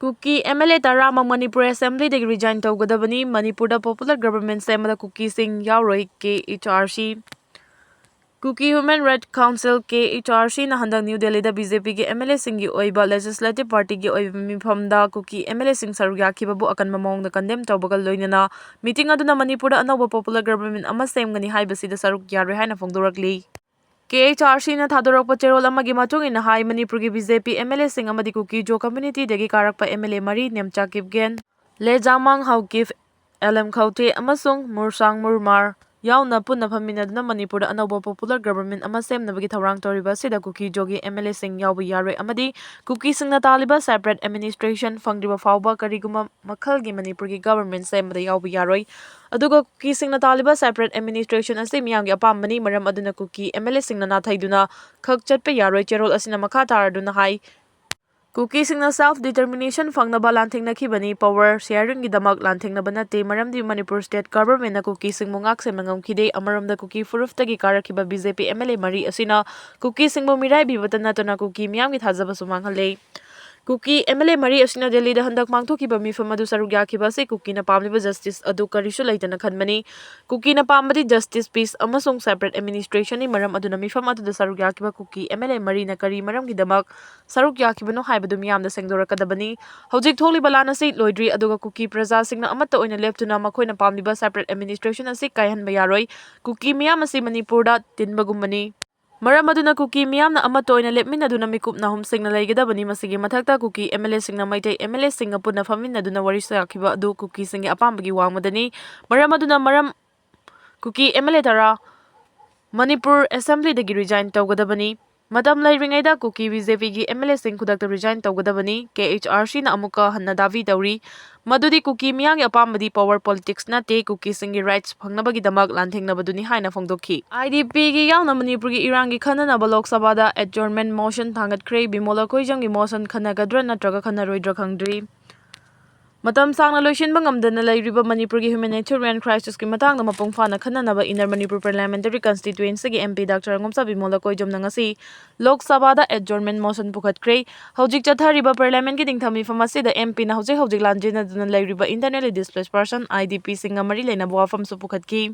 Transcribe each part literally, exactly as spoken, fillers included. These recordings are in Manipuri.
ꯀꯨꯀꯤ MLA ꯇꯔꯥꯃꯛ ꯃꯅꯤꯄꯨꯔ Assemblyꯗꯒꯤ resign ꯇꯧꯒꯗꯕꯅꯤ꯫ ꯃꯅꯤꯄꯨꯔꯗ popular government ꯁꯦꯝꯕꯗ ꯀꯨꯀꯤꯁꯤꯡ ꯌꯥꯎꯔꯣꯏ, KHRC꯫ Kuki Human Rights Council, KHRCꯅ ꯍꯟꯗꯛ ꯅ꯭ꯌꯨ ꯗꯦꯜꯂꯤꯗ BJPꯒꯤ MLAꯁꯤꯡꯒꯤ ꯑꯣꯏꯕ Legislative Partyꯒꯤ ꯑꯣꯏꯕ ꯃꯤꯐꯝꯗ ꯀꯨꯀꯤ MLAꯁꯤꯡ ꯁꯔꯨꯛ ꯌꯥꯈꯤꯕꯕꯨ ꯑꯀꯟꯕ ꯃꯑꯣꯡꯗ condemn ꯇꯧꯕꯒ ꯂꯣꯏꯅꯅ meeting ꯑꯗꯨꯅ ꯃꯅꯤꯄꯨꯔꯗ ꯑꯅꯧꯕ popular government ꯑꯃ ꯁꯦꯝꯒꯅꯤ ꯍꯥꯏꯕꯁꯤꯗ ꯁꯔꯨꯛ ꯌꯥꯔꯣꯏ ꯍꯥꯏꯅ ꯐꯣꯡꯗꯣꯔꯛꯂꯤ꯫ KHRCꯅ ꯊꯥꯗꯣꯔꯛꯄ ꯆꯦꯔꯣꯜ ꯑꯃꯒꯤ ꯃꯇꯨꯡ ꯏꯟꯅ ꯍꯥꯏ, ꯃꯅꯤꯄꯨꯔꯒꯤ BJP MLAꯁꯤꯡ ꯑꯃꯗꯤ ꯀꯨꯀꯤ ꯖꯣ communityꯗꯒꯤ ꯀꯥꯔꯛꯄ MLA ꯃꯔꯤ, ꯅꯦꯝꯆꯥ ꯀꯤꯞꯒꯦꯟ, ꯂꯦꯖꯥꯃꯥꯡ ꯍꯥꯎꯀꯤꯞ, LM ꯈꯧꯇꯦ ꯑꯃꯁꯨꯡ ꯃꯨꯔꯁꯥꯡ ꯃꯨꯔꯃꯥꯔ ꯌꯥꯎꯅ ꯄꯨꯟꯅ ꯐꯝꯃꯤꯟꯅꯗꯨꯅ ꯃꯅꯤꯄꯨꯔꯗ ꯑꯅꯧꯕ popular government ꯑꯃ ꯁꯦꯝꯅꯕꯒꯤ ꯊꯧꯔꯥꯡ ꯇꯧꯔꯤꯕ ꯑꯁꯤꯗ ꯀꯨꯀꯤ ꯖꯣꯒꯤ MLAꯁꯤꯡ ꯌꯥꯎꯕ ꯌꯥꯔꯣꯏ ꯑꯃꯗꯤ ꯀꯨꯀꯤꯁꯤꯡꯅ ꯇꯥꯜꯂꯤꯕ separate administration ꯐꯪꯗ꯭ꯔꯤꯕ ꯐꯥꯎꯕ ꯀꯔꯤꯒꯨꯝꯕ ꯃꯈꯜꯒꯤ ꯃꯅꯤꯄꯨꯔꯒꯤ government ꯁꯦꯝꯕꯗ ꯌꯥꯎꯕ ꯌꯥꯔꯣꯏ꯫ ꯑꯗꯨꯒ ꯀꯨꯀꯤꯁꯤꯡꯅ ꯇꯥꯜꯂꯤꯕ separate administration ꯑꯁꯤ ꯃꯤꯌꯥꯝꯒꯤ ꯑꯄꯥꯝꯕꯅꯤ, ꯃꯔꯝ ꯑꯗꯨꯅ ꯀꯨꯀꯤ MLAꯁꯤꯡꯅ ꯅꯥꯊꯩꯗꯨꯅ ꯈꯛ ꯆꯠꯄ ꯌꯥꯔꯣꯏ꯫ ꯆꯦꯔꯣꯜ ꯑꯁꯤꯅ ꯃꯈꯥ ꯇꯥꯔꯗꯨꯅ ꯍꯥꯏ, ꯀꯨꯀꯤꯁꯤꯡꯅ self determination ꯐꯪꯅꯕ ꯂꯥꯟꯊꯦꯡꯅꯈꯤꯕꯅꯤ, power sharingꯒꯤꯗꯃꯛ ꯂꯥꯟꯊꯦꯡꯅꯕ ꯅꯠꯇꯦ, ꯃꯔꯝꯗꯤ ꯃꯅꯤꯄꯨꯔ state governmentꯅ ꯀꯨꯀꯤꯁꯤꯡꯕꯨ ꯉꯥꯛ ꯁꯦꯟꯕ ꯉꯝꯈꯤꯗꯦ꯫ ꯑꯃꯔꯣꯝꯗ ꯀꯨꯀꯤ ꯐꯨꯔꯨꯞꯇꯒꯤ ꯀꯥꯔꯛꯈꯤꯕ BJP MLA ꯃꯔꯤ ꯑꯁꯤꯅ ꯀꯨꯀꯤꯁꯤꯡꯕꯨ ꯃꯤꯔꯥꯏꯕꯤꯕꯇ ꯅꯠꯇꯅ ꯀꯨꯀꯤ ꯃꯤꯌꯥꯝꯒꯤ ꯊꯥꯖꯕꯁꯨ ꯃꯥꯡꯍꯜꯂꯦ꯫ ꯀꯨꯀꯤ MLA ꯃꯔꯤ ꯑꯁꯤꯅ ꯗꯦꯜꯂꯤꯗ ꯍꯟꯗꯛ ꯄꯥꯡꯊꯣꯛꯈꯤꯕ ꯃꯤꯐꯝ ꯑꯗꯨ ꯁꯔꯨꯛ ꯌꯥꯈꯤꯕ ꯑꯁꯤ ꯀꯨꯀꯤꯅ ꯄꯥꯝꯂꯤꯕ justice ꯑꯗꯨ ꯀꯔꯤꯁꯨ ꯂꯩꯇꯅ ꯈꯟꯕꯅꯤ꯫ ꯀꯨꯀꯤꯅ ꯄꯥꯝꯕꯗꯤ justice, peace ꯑꯃꯁꯨꯡ separate administrationꯅꯤ꯫ ꯃꯔꯝ ꯑꯗꯨꯅ ꯃꯤꯐꯝ ꯑꯗꯨꯗ ꯁꯔꯨꯛ ꯌꯥꯈꯤꯕ ꯀꯨꯀꯤ MLA ꯃꯔꯤꯅ ꯀꯔꯤ ꯃꯔꯝꯒꯤꯗꯃꯛ ꯁꯔꯨꯛ ꯌꯥꯈꯤꯕꯅꯣ ꯍꯥꯏꯕꯗꯨ ꯃꯤꯌꯥꯝꯗ ꯁꯦꯡꯗꯣꯔꯛꯀꯗꯕꯅꯤ꯫ ꯍꯧꯖꯤꯛ ꯊꯣꯛꯂꯤꯕ ꯂꯥꯟ ꯑꯁꯤ ꯂꯣꯏꯗ꯭ꯔꯤ, ꯑꯗꯨꯒ ꯀꯨꯀꯤ ꯄ꯭ꯔꯖꯥꯁꯤꯡꯅ ꯑꯃꯠꯇ ꯑꯣꯏꯅ ꯂꯦꯞꯇꯨꯅ ꯃꯈꯣꯏꯅ ꯄꯥꯝꯂꯤꯕ separate administration ꯑꯁꯤ ꯀꯥꯏꯍꯟꯕ ꯌꯥꯔꯣꯏ꯫ ꯀꯨꯀꯤ ꯃꯤꯌꯥꯝ ꯑꯁꯤ ꯃꯅꯤꯄꯨꯔꯗ ꯇꯤꯟꯕꯒꯨꯝꯕꯅꯤ꯫ ꯃꯔꯝ ꯑꯗꯨꯅ ꯀꯨꯀꯤ ꯃꯤꯌꯥꯝꯅ ꯑꯃꯠꯇ ꯑꯣꯏꯅ ꯂꯦꯞꯃꯤꯟꯅꯗꯨꯅ ꯃꯤꯀꯨꯞ ꯅꯥꯍꯨꯝ ꯁꯦꯡꯅ ꯂꯩꯒꯗꯕꯅꯤ꯫ ꯃꯁꯤꯒꯤ ꯃꯊꯛꯇ ꯀꯨꯀꯤ MLAꯁꯤꯡꯅ ꯃꯩꯇꯩ MLAꯁꯤꯡꯒ ꯄꯨꯟꯅ ꯐꯝꯃꯤꯟꯅꯗꯨꯅ ꯋꯥꯔꯤ ꯁꯥꯈꯤꯕ ꯑꯗꯨ ꯀꯨꯀꯤꯁꯤꯡꯒꯤ ꯑꯄꯥꯝꯕꯒꯤ ꯋꯥꯡꯃꯗꯅꯤ꯫ ꯃꯔꯝ ꯑꯗꯨꯅ ꯃꯔꯝ ꯀꯨꯀꯤ MLA ꯇꯔꯥ ꯃꯅꯤꯄꯨꯔ Assemblyꯗꯒꯤ resign ꯇꯧꯒꯗꯕꯅꯤ꯫ ꯃꯇꯝ ꯂꯩꯔꯤꯉꯩꯗ ꯀꯨꯀꯤ BJPꯒꯤ MLAꯁꯤꯡ ꯈꯨꯗꯛꯇ resign ꯇꯧꯒꯗꯕꯅꯤ꯫ KHRCꯅ ꯑꯃꯨꯛꯀ ꯍꯟꯅ ꯗꯥꯕꯤ ꯇꯧꯔꯤ ꯃꯗꯨꯗꯤ ꯀꯨꯀꯤ ꯃꯤꯌꯥꯝꯒꯤ ꯑꯄꯥꯝꯕꯗꯤ power politics ꯅꯠꯇꯦ, ꯀꯨꯀꯤꯁꯤꯡꯒꯤ rights ꯐꯪꯅꯕꯒꯤꯗꯃꯛ ꯂꯥꯟꯊꯦꯡꯅꯕꯗꯨꯅꯤ ꯍꯥꯏꯅ ꯐꯣꯡꯗꯣꯛꯈꯤ꯫ IDPꯒꯤ ꯌꯥꯎꯅ ꯃꯅꯤꯄꯨꯔꯒꯤ ꯏꯔꯥꯡꯒꯤ ꯈꯟꯅꯅꯕ ꯂꯣꯛ ꯁꯚꯥꯗ adjournment motion ꯊꯥꯡꯒꯠꯈ꯭ꯔꯦ꯫ ꯕꯤꯃꯣꯂ ꯀꯣꯏꯖꯝꯒꯤ motion ꯈꯟꯅꯒꯗ꯭ꯔꯥ ꯅꯠꯇ꯭ꯔꯒ ꯈꯟꯅꯔꯣꯏꯗ꯭ꯔꯥ ꯈꯪꯗ꯭ꯔꯤ꯫ ꯃꯇꯝ ꯁꯥꯡꯅ ꯂꯣꯏꯁꯤꯟꯕ ꯉꯝꯗꯅ ꯂꯩꯔꯤꯕ ꯃꯅꯤꯄꯨꯔꯒꯤ humanitarian crisisꯀꯤ ꯃꯇꯥꯡꯗ ꯃꯄꯨꯡ ꯐꯥꯅ ꯈꯟꯅꯅꯕ Inner Manipur Parliamentary Constituencyꯒꯤ MP Doctor ꯑꯉꯣꯝꯆꯥ Bimol ꯑꯀꯣꯏꯖꯝꯅ ꯉꯁꯤ ꯂꯣꯛ ꯁꯚꯥꯗ adjournment motion ꯄꯨꯈꯠꯈ꯭ꯔꯦ꯫ ꯍꯧꯖꯤꯛ ꯆꯠꯊꯔꯤꯕ Parliamentꯀꯤ ꯅꯤꯡꯊꯝ ꯃꯤꯐꯝ ꯑꯁꯤꯗ MPꯅ ꯍꯧꯖꯤꯛ ꯍꯧꯖꯤꯛ ꯂꯥꯟꯖꯦꯟꯅꯗꯨꯅ ꯂꯩꯔꯤꯕ internally displaced person, IDPꯁꯤꯡꯒ ꯃꯔꯤ ꯂꯩꯅꯕ ꯋꯥꯐꯝꯁꯨ ꯄꯨꯈꯠꯈꯤ꯫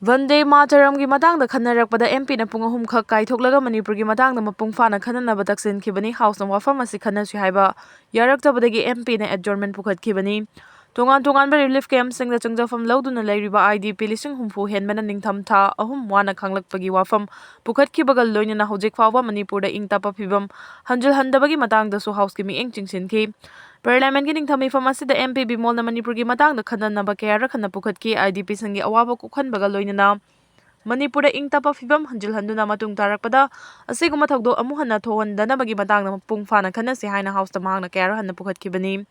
ꯚꯟꯗꯦ ꯃꯥꯇꯔꯝꯒꯤ ꯃꯇꯥꯡꯗ ꯈꯟꯅꯔꯛꯄꯗ MPꯅ ꯄꯨꯡ ꯑꯍꯨꯝ ꯈꯛ ꯀꯥꯏꯊꯣꯛꯂꯒ ꯃꯅꯤꯄꯨꯔꯒꯤ ꯃꯇꯥꯡꯗ ꯃꯄꯨꯡ ꯐꯥꯅ ꯈꯟꯅꯅꯕ ꯇꯛꯁꯤꯟꯈꯤꯕꯅꯤ꯫ Houseꯅ ꯋꯥꯐꯝ ꯑꯁꯤ ꯈꯟꯅꯁꯤ ꯍꯥꯏꯕ ꯌꯥꯔꯛꯇꯕꯗꯒꯤ MPꯅ adjournment ꯄꯨꯈꯠꯈꯤꯕꯅꯤ꯫ ꯇꯣꯉꯥꯟ ꯇꯣꯉꯥꯟꯕ relief campꯁꯤꯡꯗ ꯆꯪꯖꯐꯝ ꯂꯧꯗꯨꯅ ꯂꯩꯔꯤꯕ IDP ꯂꯤꯁꯤꯡ ꯍꯨꯝꯐꯨ ꯍꯦꯟꯕꯅ ꯅꯤꯡꯊꯝ ꯊꯥ ꯑꯍꯨꯝ ꯋꯥꯅ ꯈꯥꯡꯂꯛꯄꯒꯤ ꯋꯥꯐꯝ ꯄꯨꯈꯠꯈꯤꯕꯒ ꯂꯣꯏꯅꯅ ꯍꯧꯖꯤꯛ ꯐꯥꯎꯕ ꯃꯅꯤꯄꯨꯔꯗ ꯏꯪ ꯇꯞꯄ ꯐꯤꯕꯝ ꯍꯟꯖꯤꯜꯍꯟꯗꯕꯒꯤ ꯃꯇꯥꯡꯗꯁꯨ Houseꯀꯤ ꯃꯤꯠꯌꯦꯡ ꯆꯤꯡꯁꯤꯟꯈꯤ꯫ Parliamentꯀꯤ ꯅꯤꯡꯊꯝ ꯃꯤꯐꯝ ꯑꯁꯤꯗ MP ꯕꯤꯃꯣꯜꯅ ꯃꯅꯤꯄꯨꯔꯒꯤ ꯃꯇꯥꯡꯗ ꯈꯟꯅꯅꯕ ꯀꯌꯥꯔꯛ ꯍꯟꯅ ꯄꯨꯈꯠꯈꯤ꯫ IDPꯁꯤꯡꯒꯤ ꯑꯋꯥꯕ ꯀꯣꯛꯍꯟꯕꯒ ꯂꯣꯏꯅꯅ ꯃꯅꯤꯄꯨꯔꯗ ꯏꯪ ꯇꯞꯄ ꯐꯤꯕꯝ ꯍꯟꯖꯤꯜꯍꯟꯗꯨꯅ ꯃꯇꯨꯡ ꯇꯥꯔꯛꯄꯗ ꯑꯁꯤꯒꯨꯝꯕ ꯊꯧꯗꯣꯛ ꯑꯃꯨꯛ ꯍꯟꯅ ꯊꯣꯛꯍꯟꯗꯅꯕꯒꯤ ꯃꯇꯥꯡꯗ ꯃꯄꯨꯡ ꯐꯥꯅ ꯈꯟꯅꯁꯤ ꯍꯥꯏꯅ Houseꯇ ꯃꯍꯥꯛꯅ ꯀꯌꯥꯔꯛ ꯍꯟꯅ ꯄꯨꯈꯠꯈꯤꯕꯅꯤ꯫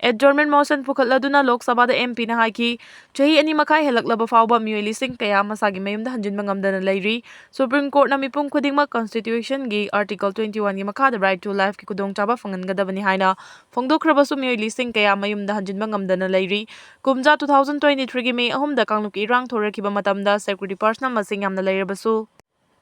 Adjournment motion ꯄꯨꯈꯠꯂꯗꯨꯅ ꯂꯣꯛ ꯁꯚꯥꯗ MPꯅ ꯍꯥꯏꯈꯤ, ꯆꯍꯤ ꯑꯅꯤ ꯃꯈꯥꯏ ꯍꯦꯜꯂꯛꯂꯕ ꯐꯥꯎꯕ ꯃꯤꯑꯣꯏ ꯂꯤꯁꯤꯡ ꯀꯌꯥ ꯃꯁꯥꯒꯤ ꯃꯌꯨꯝꯗ ꯍꯟꯖꯤꯟꯕ ꯉꯝꯗꯅ ꯂꯩꯔꯤ꯫ Supreme Courtꯅ ꯃꯤꯄꯨꯝ ꯈꯨꯗꯤꯡꯃꯛ Constitutionꯒꯤ Article twenty oneꯒꯤ ꯃꯈꯥꯗ right to lifeꯀꯤ ꯈꯨꯗꯣꯡꯆꯥꯕ ꯐꯪꯍꯟꯒꯗꯕꯅꯤ ꯍꯥꯏꯅ ꯐꯣꯡꯗꯣꯛꯈ꯭ꯔꯕꯁꯨ ꯃꯤꯑꯣꯏ ꯂꯤꯁꯤꯡ ꯀꯌꯥ ꯃꯌꯨꯝꯗ ꯍꯟꯖꯤꯟꯕ ꯉꯝꯗꯅ ꯂꯩꯔꯤ꯫ ꯀꯨꯝꯖꯥ two thousand twenty threeꯒꯤ May ꯑꯍꯨꯝꯗ ꯀꯥꯡꯂꯨꯞꯀꯤ ꯏꯔꯥꯡ ꯊꯣꯔꯛꯈꯤꯕ ꯃꯇꯝꯗ security personnel ꯃꯁꯤꯡ ꯌꯥꯝꯅ ꯂꯩꯔꯕꯁꯨ,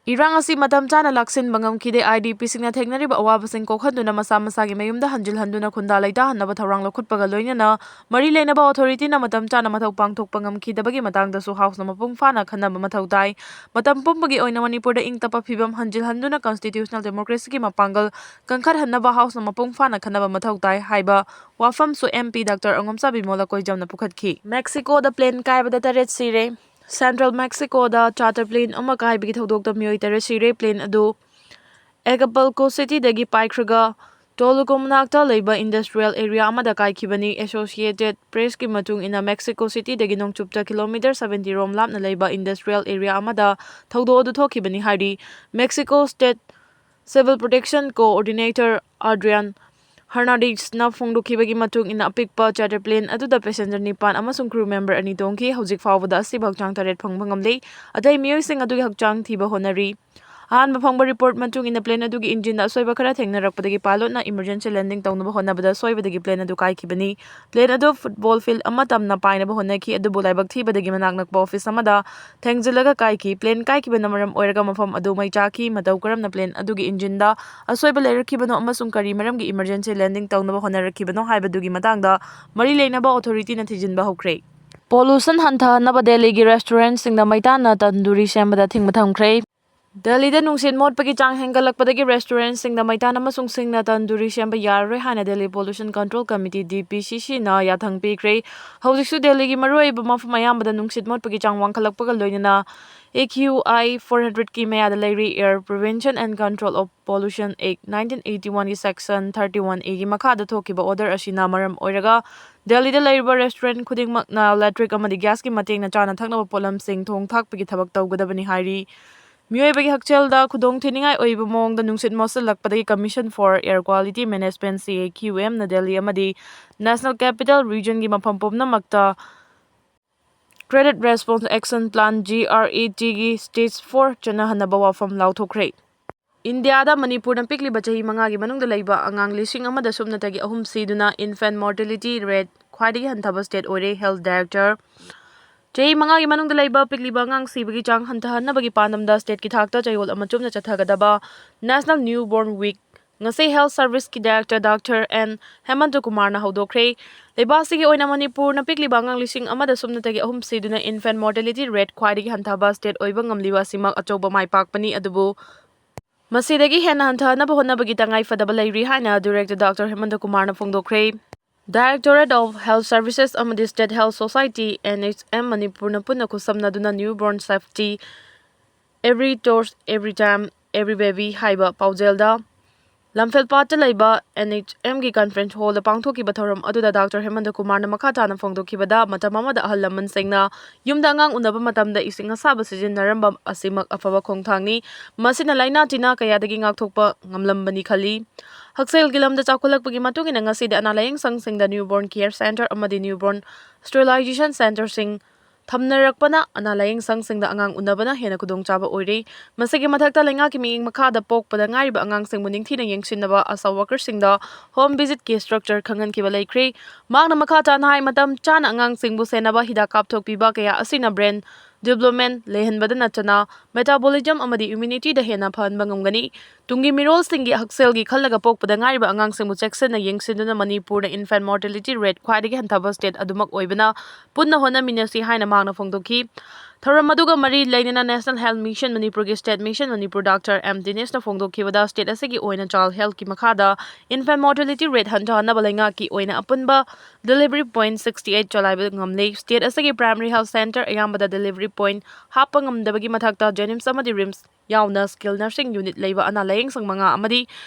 ꯏꯔꯥꯡ ꯑꯁꯤ ꯃꯇꯝ ꯆꯥꯅ ꯂꯥꯛꯁꯤꯟꯕ ꯉꯝꯈꯤꯗꯦ꯫ IDPꯁꯤꯡꯅ ꯊꯦꯡꯅꯔꯤꯕ ꯑꯋꯥꯕꯁꯤꯡ ꯀꯣꯛꯍꯟꯗꯨꯅ ꯃꯁꯥ ꯃꯁꯥꯒꯤ ꯃꯌꯨꯝꯗ ꯍꯟꯖꯤꯜꯍꯟꯗꯨꯅ ꯈꯨꯟꯗꯥ ꯂꯩꯇꯥꯍꯟꯅꯕ ꯊꯧꯔꯥꯡ ꯂꯧꯈꯠꯄꯒ ꯂꯣꯏꯅꯅ ꯃꯔꯤ ꯂꯩꯅꯕ authorityꯅ ꯃꯇꯝ ꯆꯥꯅ ꯃꯊꯧ ꯄꯥꯡꯊꯣꯛꯄ ꯉꯝꯈꯤꯗꯕꯒꯤ ꯃꯇꯥꯡꯗꯁꯨ Houseꯅ ꯃꯄꯨꯡ ꯐꯥꯅ ꯈꯟꯅꯕ ꯃꯊꯧ ꯇꯥꯏ꯫ ꯃꯇꯝ ꯄꯨꯝꯕꯒꯤ ꯑꯣꯏꯅ ꯃꯅꯤꯄꯨꯔꯗ ꯏꯪ ꯇꯞꯄ ꯐꯤꯕꯝ ꯍꯟꯖꯤꯜꯍꯟꯗꯨꯅ constitutional democracyꯒꯤ ꯃꯄꯥꯡꯒꯜ ꯀꯟꯈꯠꯍꯟꯅꯕ Houseꯅ ꯃꯄꯨꯡ ꯐꯥꯅ ꯈꯟꯅꯕ ꯃꯊꯧ ꯇꯥꯏ ꯍꯥꯏꯕ ꯋꯥꯐꯝꯁꯨ MP Doctor ꯑꯉꯣꯝꯆꯥ ꯕꯤꯃꯣꯜ ꯑꯀꯣꯏꯖꯝꯅ ꯄꯨꯈꯠꯈꯤ꯫ Mexicoꯗ plane ꯀꯥꯏꯕꯗ ꯇꯔꯦꯠ ꯁꯤꯔꯦ꯫ Central Mexicoꯗ charter plane ꯑꯃ ꯀꯥꯏꯕꯒꯤ ꯊꯧꯗꯣꯛꯇ ꯃꯤꯑꯣꯏ ꯇꯔꯦꯠ ꯁꯤꯔꯦ꯫ Plane ꯑꯗꯨ Acapulco cityꯗꯒꯤ ꯄꯥꯏꯈ꯭ꯔꯒ Toluca ꯃꯅꯥꯛꯇ ꯂꯩꯕ industrial area ꯑꯃꯗ ꯀꯥꯏꯈꯤꯕꯅꯤ꯫ Associated Pressꯀꯤ ꯃꯇꯨꯡ ꯏꯟꯅ, Mexico cityꯗꯒꯤ ꯅꯣꯡꯆꯨꯞꯇ kilometre seventy ꯔꯣꯝ ꯂꯥꯞꯅ ꯂꯩꯕ industrial area ꯑꯃꯗ ꯊꯧꯗꯣꯛ ꯑꯗꯨ ꯊꯣꯛꯈꯤꯕꯅꯤ ꯍꯥꯏꯔꯤ꯫ Mexico State Civil Protection Coordinator Adrian Hernandezꯅ ꯐꯣꯡꯗꯣꯛꯈꯤꯕꯒꯤ ꯃꯇꯨꯡ ꯏꯟꯅ, ꯑꯄꯤꯛꯄ charter plane ꯑꯗꯨꯗ passenger ꯅꯤꯄꯥꯟ ꯑꯃꯁꯨꯡ crew member ꯑꯅꯤ ꯇꯣꯡꯈꯤ꯫ ꯍꯧꯖꯤꯛ ꯐꯥꯎꯕꯗ ꯑꯁꯤꯕ ꯍꯛꯆꯥꯡ ꯇꯔꯦꯠ ꯐꯪꯕ ꯉꯝꯂꯦ꯫ ꯑꯇꯩ ꯃꯤꯑꯣꯏꯁꯤꯡ ꯑꯗꯨꯒꯤ ꯍꯛꯆꯥꯡ ꯊꯤꯕ ꯍꯣꯠꯅꯔꯤ꯫ ꯑꯍꯥꯟꯕ ꯐꯪꯕ ꯔꯤꯄꯣꯔꯠ ꯃꯇꯨꯡ ꯏꯟꯅ, ꯄ꯭ꯂꯦꯟ ꯑꯗꯨꯒꯤ ꯏꯟꯖꯤꯟꯗ ꯑꯁꯣꯏꯕ ꯈꯔ ꯊꯦꯡꯅꯔꯛꯄꯗꯒꯤ ꯄꯥꯏꯂꯣꯠꯅ ꯏꯃꯔꯖꯦꯟꯁꯤ ꯂꯦꯟꯗꯤꯡ ꯇꯧꯅꯕ ꯍꯣꯠꯅꯕꯗ ꯁꯣꯏꯕꯗꯒꯤ ꯄ꯭ꯂꯦꯟ ꯑꯗꯨ ꯀꯥꯏꯈꯤꯕꯅꯤ꯫ ꯄ꯭ꯂꯦꯟ ꯑꯗꯨ ꯐꯨꯠꯕꯣꯜ ꯐꯤꯜꯗ ꯑꯃ ꯇꯝꯅ ꯄꯥꯏꯅꯕ ꯍꯣꯠꯅꯈꯤ, ꯑꯗꯨꯕꯨ ꯂꯥꯏꯕꯛ ꯊꯤꯕꯗꯒꯤ ꯃꯅꯥꯛ ꯅꯛꯄ ꯑꯣꯐꯤꯁ ꯑꯃꯗ ꯊꯦꯡꯖꯤꯜꯂꯒ ꯀꯥꯏꯈꯤ꯫ ꯄ꯭ꯂꯦꯟ ꯀꯥꯏꯈꯤꯕꯅ ꯃꯔꯝ ꯑꯣꯏꯔꯒ ꯃꯐꯝ ꯑꯗꯨ ꯃꯩ ꯆꯥꯈꯤ꯫ ꯃꯇꯧ ꯀꯔꯝꯅ ꯄ꯭ꯂꯦꯟ ꯑꯗꯨꯒꯤ ꯏꯟꯖꯤꯟꯗ ꯑꯁꯣꯏꯕ ꯂꯩꯔꯛꯈꯤꯕꯅꯣ ꯑꯃꯁꯨꯡ ꯀꯔꯤ ꯃꯔꯝꯒꯤ ꯏꯃꯔꯖꯦꯟꯁꯤ ꯂꯦꯟꯗꯤꯡ ꯇꯧꯅꯕ ꯍꯣꯠꯅꯔꯛꯈꯤꯕꯅꯣ ꯍꯥꯏꯕꯗꯨꯒꯤ ꯃꯇꯥꯡꯗ ꯃꯔꯤ ꯂꯩꯅꯕ ꯑꯣꯊꯣꯔꯤꯇꯤꯅ ꯊꯤꯖꯤꯟꯕ ꯍꯧꯈ꯭ꯔꯦ꯫ ꯄꯣꯂꯨꯁꯟ ꯍꯟꯊꯍꯟꯅꯕ ꯗꯦꯜꯂꯤꯒꯤ ꯔꯦꯁꯇꯨꯔꯦꯟꯠꯁꯤꯡꯗ ꯃꯩꯇꯥꯟꯅ ꯇꯟꯗꯨꯔꯤ ꯁꯦꯝꯕꯗ ꯊꯤꯡꯕ ꯊꯝꯈ꯭ꯔꯦ꯫ ꯗꯦꯜꯂꯤꯗ ꯅꯨꯡꯁꯤꯠ ꯃꯣꯠꯄꯒꯤ ꯆꯥꯡ ꯍꯦꯟꯒꯠꯂꯛꯄꯗꯒꯤ ꯔꯦꯁꯇꯨꯔꯦꯟꯠꯁꯤꯡꯗ ꯃꯩꯇꯥꯟ ꯑꯃꯁꯨꯡ ꯁꯤꯡꯅ ꯇꯟꯗꯨꯔꯤ ꯁꯦꯝꯕ ꯌꯥꯔꯔꯣꯏ ꯍꯥꯏꯅ ꯗꯦꯜꯂꯤ ꯄꯣꯂꯨꯁꯟ ꯀꯟꯇ꯭ꯔꯣꯜ ꯀꯃꯤꯇꯤ, ꯗꯤ ꯄꯤ ꯁꯤ ꯁꯤꯅ ꯌꯥꯊꯪ ꯄꯤꯈ꯭ꯔꯦ꯫ ꯍꯧꯖꯤꯛꯁꯨ ꯗꯦꯜꯂꯤꯒꯤ ꯃꯔꯨꯑꯣꯏꯕ ꯃꯐꯝ ꯑꯌꯥꯝꯕꯗ ꯅꯨꯡꯁꯤꯠ ꯃꯣꯠꯄꯒꯤ ꯆꯥꯡ ꯋꯥꯡꯈꯠꯂꯛꯄꯒ ꯂꯣꯏꯅꯅ ꯑꯦ ꯀ꯭ꯌꯨ ꯑꯥꯏ ꯐꯣꯔ ꯍꯟꯗ꯭ꯔꯦꯠꯀꯤ ꯃꯌꯥꯗ ꯂꯩꯔꯤ꯫ Air Prevention and Control of Pollution Act nineteen eighty oneꯒꯤ section thirty one Aꯒꯤ ꯃꯈꯥꯗ ꯊꯣꯛꯈꯤꯕ ꯑꯣꯔꯗꯔ ꯑꯁꯤꯅ ꯃꯔꯝ ꯑꯣꯏꯔꯒ ꯗꯦꯜꯂꯤꯗ ꯂꯩꯔꯤꯕ ꯔꯦꯁꯇꯨꯔꯦꯟꯠ ꯈꯨꯗꯤꯡꯃꯛꯅ ꯏꯂꯦꯛꯇ꯭ꯔꯤꯛ ꯑꯃꯗꯤ ꯒ꯭ꯌꯥꯁꯀꯤ ꯃꯇꯦꯡꯅ ꯆꯥꯅ ꯊꯛꯅꯕ ꯄꯣꯠꯂꯝꯁꯤꯡ ꯊꯣꯡ ꯊꯥꯛꯄꯒꯤ ꯊꯕꯛ ꯇꯧꯒꯗꯕꯅꯤ ꯍꯥꯏꯔꯤ꯫ ꯃꯤꯑꯣꯏꯕꯒꯤ ꯍꯛꯁꯦꯜꯗ ꯈꯨꯗꯣꯡꯊꯤꯅꯤꯡꯉꯥꯏ ꯑꯣꯏꯕ ꯃꯑꯣꯡꯗ ꯅꯨꯡꯁꯤꯠ ꯃꯣꯠꯁꯤꯜꯂꯛꯄꯗꯒꯤ Commission for Air Quality Management, ꯁꯤ ꯑꯦ ꯀ꯭ꯌꯨ ꯑꯦꯝꯅ ꯗꯦꯜꯂꯤ ꯑꯃꯗꯤ National Capital Regionꯒꯤ ꯃꯐꯝ ꯄꯨꯝꯅꯃꯛꯇ Credit Response Action Plan, G R A ꯇꯤꯒꯤ stage four ꯆꯠꯅꯍꯟꯅꯕ ꯋꯥꯐꯝ ꯂꯥꯎꯊꯣꯛꯈ꯭ꯔꯦ꯫ ꯏꯟꯗꯤꯌꯥꯗ ꯃꯅꯤꯄꯨꯔꯅ ꯄꯤꯛꯂꯤꯕ ꯆꯍꯤ ꯃꯉꯥꯒꯤ ꯃꯅꯨꯡꯗ ꯂꯩꯕ ꯑꯉꯥꯡ ꯂꯤꯁꯤꯡ ꯑꯃꯗ ꯁꯨꯞꯅꯇꯒꯤ ꯑꯍꯨꯝ ꯁꯤꯗꯨꯅ infant mortality rate ꯈ꯭ꯋꯥꯏꯗꯒꯤ ꯍꯟꯊꯕ state ꯑꯣꯏꯔꯦ꯫ Health Director, ꯆꯍꯤ ꯃꯉꯥꯒꯤ ꯃꯅꯨꯡꯗ ꯂꯩꯕ ꯄꯤꯛꯂꯤꯕ ꯑꯉꯥꯡ ꯁꯤꯕꯒꯤ ꯆꯥꯡ ꯍꯟꯊꯍꯟꯅꯕꯒꯤ ꯄꯥꯟꯗꯝꯗ stateꯀꯤ ꯊꯥꯛꯇ ꯆꯌꯣꯜ ꯑꯃ ꯆꯨꯞꯅ ꯆꯠꯊꯒꯗꯕ National Newborn Week ꯉꯁꯤ Health Serviceꯀꯤ Director Doctor ꯑꯦꯟ ꯍꯦꯃꯟꯇ ꯀꯨꯃꯥꯔꯅ ꯍꯧꯗꯣꯛꯈ꯭ꯔꯦ꯫ ꯂꯩꯕꯥꯛ ꯑꯁꯤꯒꯤ ꯑꯣꯏꯅ ꯃꯅꯤꯄꯨꯔꯅ ꯄꯤꯛꯂꯤꯕ ꯑꯉꯥꯡ ꯂꯤꯁꯤꯡ ꯑꯃꯗ ꯁꯨꯞꯅꯇꯒꯤ ꯑꯍꯨꯝ ꯁꯤꯗꯨꯅ infant mortality rate ꯈ꯭ꯋꯥꯏꯗꯒꯤ ꯍꯟꯊꯕ state ꯑꯣꯏꯕ ꯉꯝꯂꯤꯕ ꯑꯁꯤꯃꯛ ꯑꯆꯧꯕ ꯃꯥꯏ ꯄꯥꯛꯄꯅꯤ, ꯑꯗꯨꯕꯨ ꯃꯁꯤꯗꯒꯤ ꯍꯦꯟꯅ ꯍꯟꯊꯍꯟꯅꯕ ꯍꯣꯠꯅꯕꯒꯤ ꯇꯉꯥꯏ ꯐꯗꯕ ꯂꯩꯔꯤ ꯍꯥꯏꯅ Director Doctor ꯍꯦꯃꯟꯇ ꯀꯨꯃꯥꯔꯅ ꯐꯣꯡꯗꯣꯛꯈ꯭ꯔꯦ꯫ Directorate of Health Services ꯑꯃꯗꯤ State Health Society, N H M, ꯃꯅꯤꯄꯨꯔꯅ ꯄꯨꯟꯅ ꯈꯨꯠꯁꯝꯅꯗꯨꯅ Newborn Safety, Every Touch, Every Time, Every Baby ꯍꯥꯏꯕ ꯄꯥꯎꯖꯦꯜꯗ ꯂꯝꯐꯦꯜꯄꯥꯠꯇ ꯂꯩꯕ ꯑꯦꯟ ꯑꯩꯆ ꯑꯦꯝꯒꯤ conference hallꯗ ꯄꯥꯡꯊꯣꯛꯈꯤꯕ ꯊꯧꯔꯝ ꯑꯗꯨꯗ Doctor ꯍꯦꯃꯟꯇ ꯀꯨꯃꯥꯔꯅ ꯃꯈꯥ ꯇꯥꯅ ꯐꯣꯡꯗꯣꯛꯈꯤꯕꯗ, ꯃꯇꯝ ꯑꯃꯗ ꯑꯍꯜ ꯂꯃꯟꯁꯤꯡꯅ ꯌꯨꯝꯗ ꯑꯉꯥꯡ ꯎꯅꯕ ꯃꯇꯝꯗ ꯏꯁꯤꯡ ꯑꯁꯥꯕ ꯁꯤꯖꯤꯟꯅꯔꯝꯕ ꯑꯁꯤꯃꯛ ꯑꯐꯕ ꯈꯣꯡꯊꯥꯡꯅꯤ꯫ ꯃꯁꯤꯅ ꯂꯥꯏꯅꯥ ꯇꯤꯟꯅꯥ ꯀꯌꯥꯗꯒꯤ ꯉꯥꯛꯊꯣꯛꯄ ꯉꯝꯂꯝꯕꯅꯤ ꯈꯜꯂꯤ꯫ ꯍꯛꯁꯦꯜꯒꯤ ꯂꯝꯗ ꯆꯥꯎꯈꯠꯂꯛꯄꯒꯤ ꯃꯇꯨꯡ ꯏꯟꯅ ꯉꯁꯤꯗꯤ ꯑꯅꯥ ꯂꯥꯌꯦꯡ ꯁꯪꯁꯤꯡꯗ Newborn Care Centre ꯑꯃꯗꯤ Newborn Sterilization Centreꯁꯤꯡ ꯊꯝꯅꯔꯛꯄꯅ ꯑꯅꯥ ꯂꯥꯌꯦꯡ ꯁꯪꯁꯤꯡꯗ ꯑꯉꯥꯡ ꯎꯅꯕꯅ ꯍꯦꯟꯅ ꯈꯨꯗꯣꯡꯆꯥꯕ ꯑꯣꯏꯔꯦ꯫ ꯃꯁꯤꯒꯤ ꯃꯊꯛꯇ ꯂꯩꯉꯥꯛꯀꯤ ꯃꯤꯠꯌꯦꯡ ꯃꯈꯥꯗ ꯄꯣꯛꯄꯗ ꯉꯥꯏꯔꯤꯕ ꯑꯉꯥꯡꯁꯤꯡꯕꯨ ꯅꯤꯡꯊꯤꯅ ꯌꯦꯡꯁꯤꯟꯅꯕ ꯑꯥꯁꯥ ꯋꯥꯀꯔꯁꯤꯡꯗ ꯍꯣꯝ ꯚꯤꯖꯤꯠꯀꯤ ꯏꯁꯇ꯭ꯔꯛꯆꯔ ꯈꯪꯍꯟꯈꯤꯕ ꯂꯩꯈ꯭ꯔꯦ꯫ ꯃꯍꯥꯛꯅ ꯃꯈꯥ ꯇꯥꯅ ꯍꯥꯏ, ꯃꯇꯝ ꯆꯥꯅ ꯑꯉꯥꯡꯁꯤꯡꯕꯨ ꯁꯦꯟꯅꯕ ꯍꯤꯗꯥꯛ ꯀꯥꯞꯊꯣꯛꯄꯤꯕ ꯀꯌꯥ ꯑꯁꯤꯅ ꯕ꯭ꯔꯦꯟ ꯗꯤꯕ꯭ꯂꯞꯃꯦꯟ ꯂꯩꯍꯟꯕꯗ ꯅꯠꯇꯅ ꯃꯦꯇꯥꯕꯣꯂꯤꯖꯝ ꯑꯃꯗꯤ ꯏꯝꯌꯨꯅꯤꯇꯤꯗ ꯍꯦꯟꯅ ꯐꯍꯟꯕ ꯉꯝꯒꯅꯤ꯫ ꯇꯨꯡꯒꯤ ꯃꯤꯔꯣꯜꯁꯤꯡꯒꯤ ꯍꯛꯁꯦꯜꯒꯤ ꯈꯜꯂꯒ ꯄꯣꯛꯄꯗ ꯉꯥꯏꯔꯤꯕ ꯑꯉꯥꯡꯁꯤꯡꯕꯨ ꯆꯦꯛꯁꯤꯟꯅ ꯌꯦꯡꯁꯤꯟꯗꯨꯅ ꯃꯅꯤꯄꯨꯔꯗ ꯏꯟꯐꯦꯟ ꯃꯣꯔꯇꯦꯂꯤꯇꯤ ꯔꯦꯠ ꯈ꯭ꯋꯥꯏꯗꯒꯤ ꯍꯟꯊꯕ ꯁ꯭ꯇꯦꯠ ꯑꯗꯨꯃꯛ ꯑꯣꯏꯕꯅ ꯄꯨꯟꯅ ꯍꯣꯠꯅꯃꯤꯟꯅꯁꯤ ꯍꯥꯏꯅ ꯃꯍꯥꯛꯅ ꯐꯣꯡꯗꯣꯛꯈꯤ꯫ ꯊꯧꯔꯝ ꯑꯗꯨꯒ ꯃꯔꯤ ꯂꯩꯅꯅ ꯅꯦꯁꯅꯦꯜ ꯍꯦꯜꯊ ꯃꯤꯁꯟ ꯃꯅꯤꯄꯨꯔꯒꯤ state mission Manipur doctor M ꯗꯤꯅꯦꯁꯅ ꯐꯣꯡꯗꯣꯛꯈꯤꯕꯗ ꯁ꯭ꯇꯦꯠ ꯑꯁꯤꯒꯤ ꯑꯣꯏꯅ ꯆꯥꯏꯜꯗ ꯍꯦꯜꯊꯀꯤ ꯃꯈꯥꯗ ꯏꯟꯐꯦꯟ ꯃꯣꯔꯇꯦꯂꯤꯇꯤ ꯔꯦꯠ ꯍꯟꯊꯍꯟꯅꯕ ꯂꯩꯉꯥꯛꯀꯤ ꯑꯣꯏꯅ ꯑꯄꯨꯟꯕ ꯗꯦꯂꯤꯚꯔꯤ ꯄꯣꯏꯟꯠ ꯁꯤꯛꯁꯇꯤ ꯑꯩꯠ ꯆꯂꯥꯏꯕ ꯉꯝꯂꯦ꯫ ꯁ꯭ꯇꯦꯠ ꯑꯁꯤꯒꯤ ꯄ꯭ꯔꯥꯏꯃꯔꯤ ꯍꯦꯜꯊ ꯁꯦꯟꯇꯔ ꯑꯌꯥꯝꯕꯗ ꯗꯦꯂꯤꯚꯔꯤ ꯄꯣꯏꯟꯠ ꯍꯥꯞꯄ ꯉꯝꯗꯕꯒꯤ ꯃꯊꯛꯇ ꯖꯦꯅꯤꯝꯁ ꯑꯃꯗꯤ ꯔꯤꯝꯁ ꯌꯥꯎꯅ ꯁ꯭ꯀꯤꯜ ꯅꯔꯁꯤꯡ ꯌꯨꯅꯤꯠ ꯂꯩꯕ ꯑꯅꯥ ꯂꯥꯌꯦꯡꯁꯪ ꯃꯉꯥ ꯑꯃꯗꯤ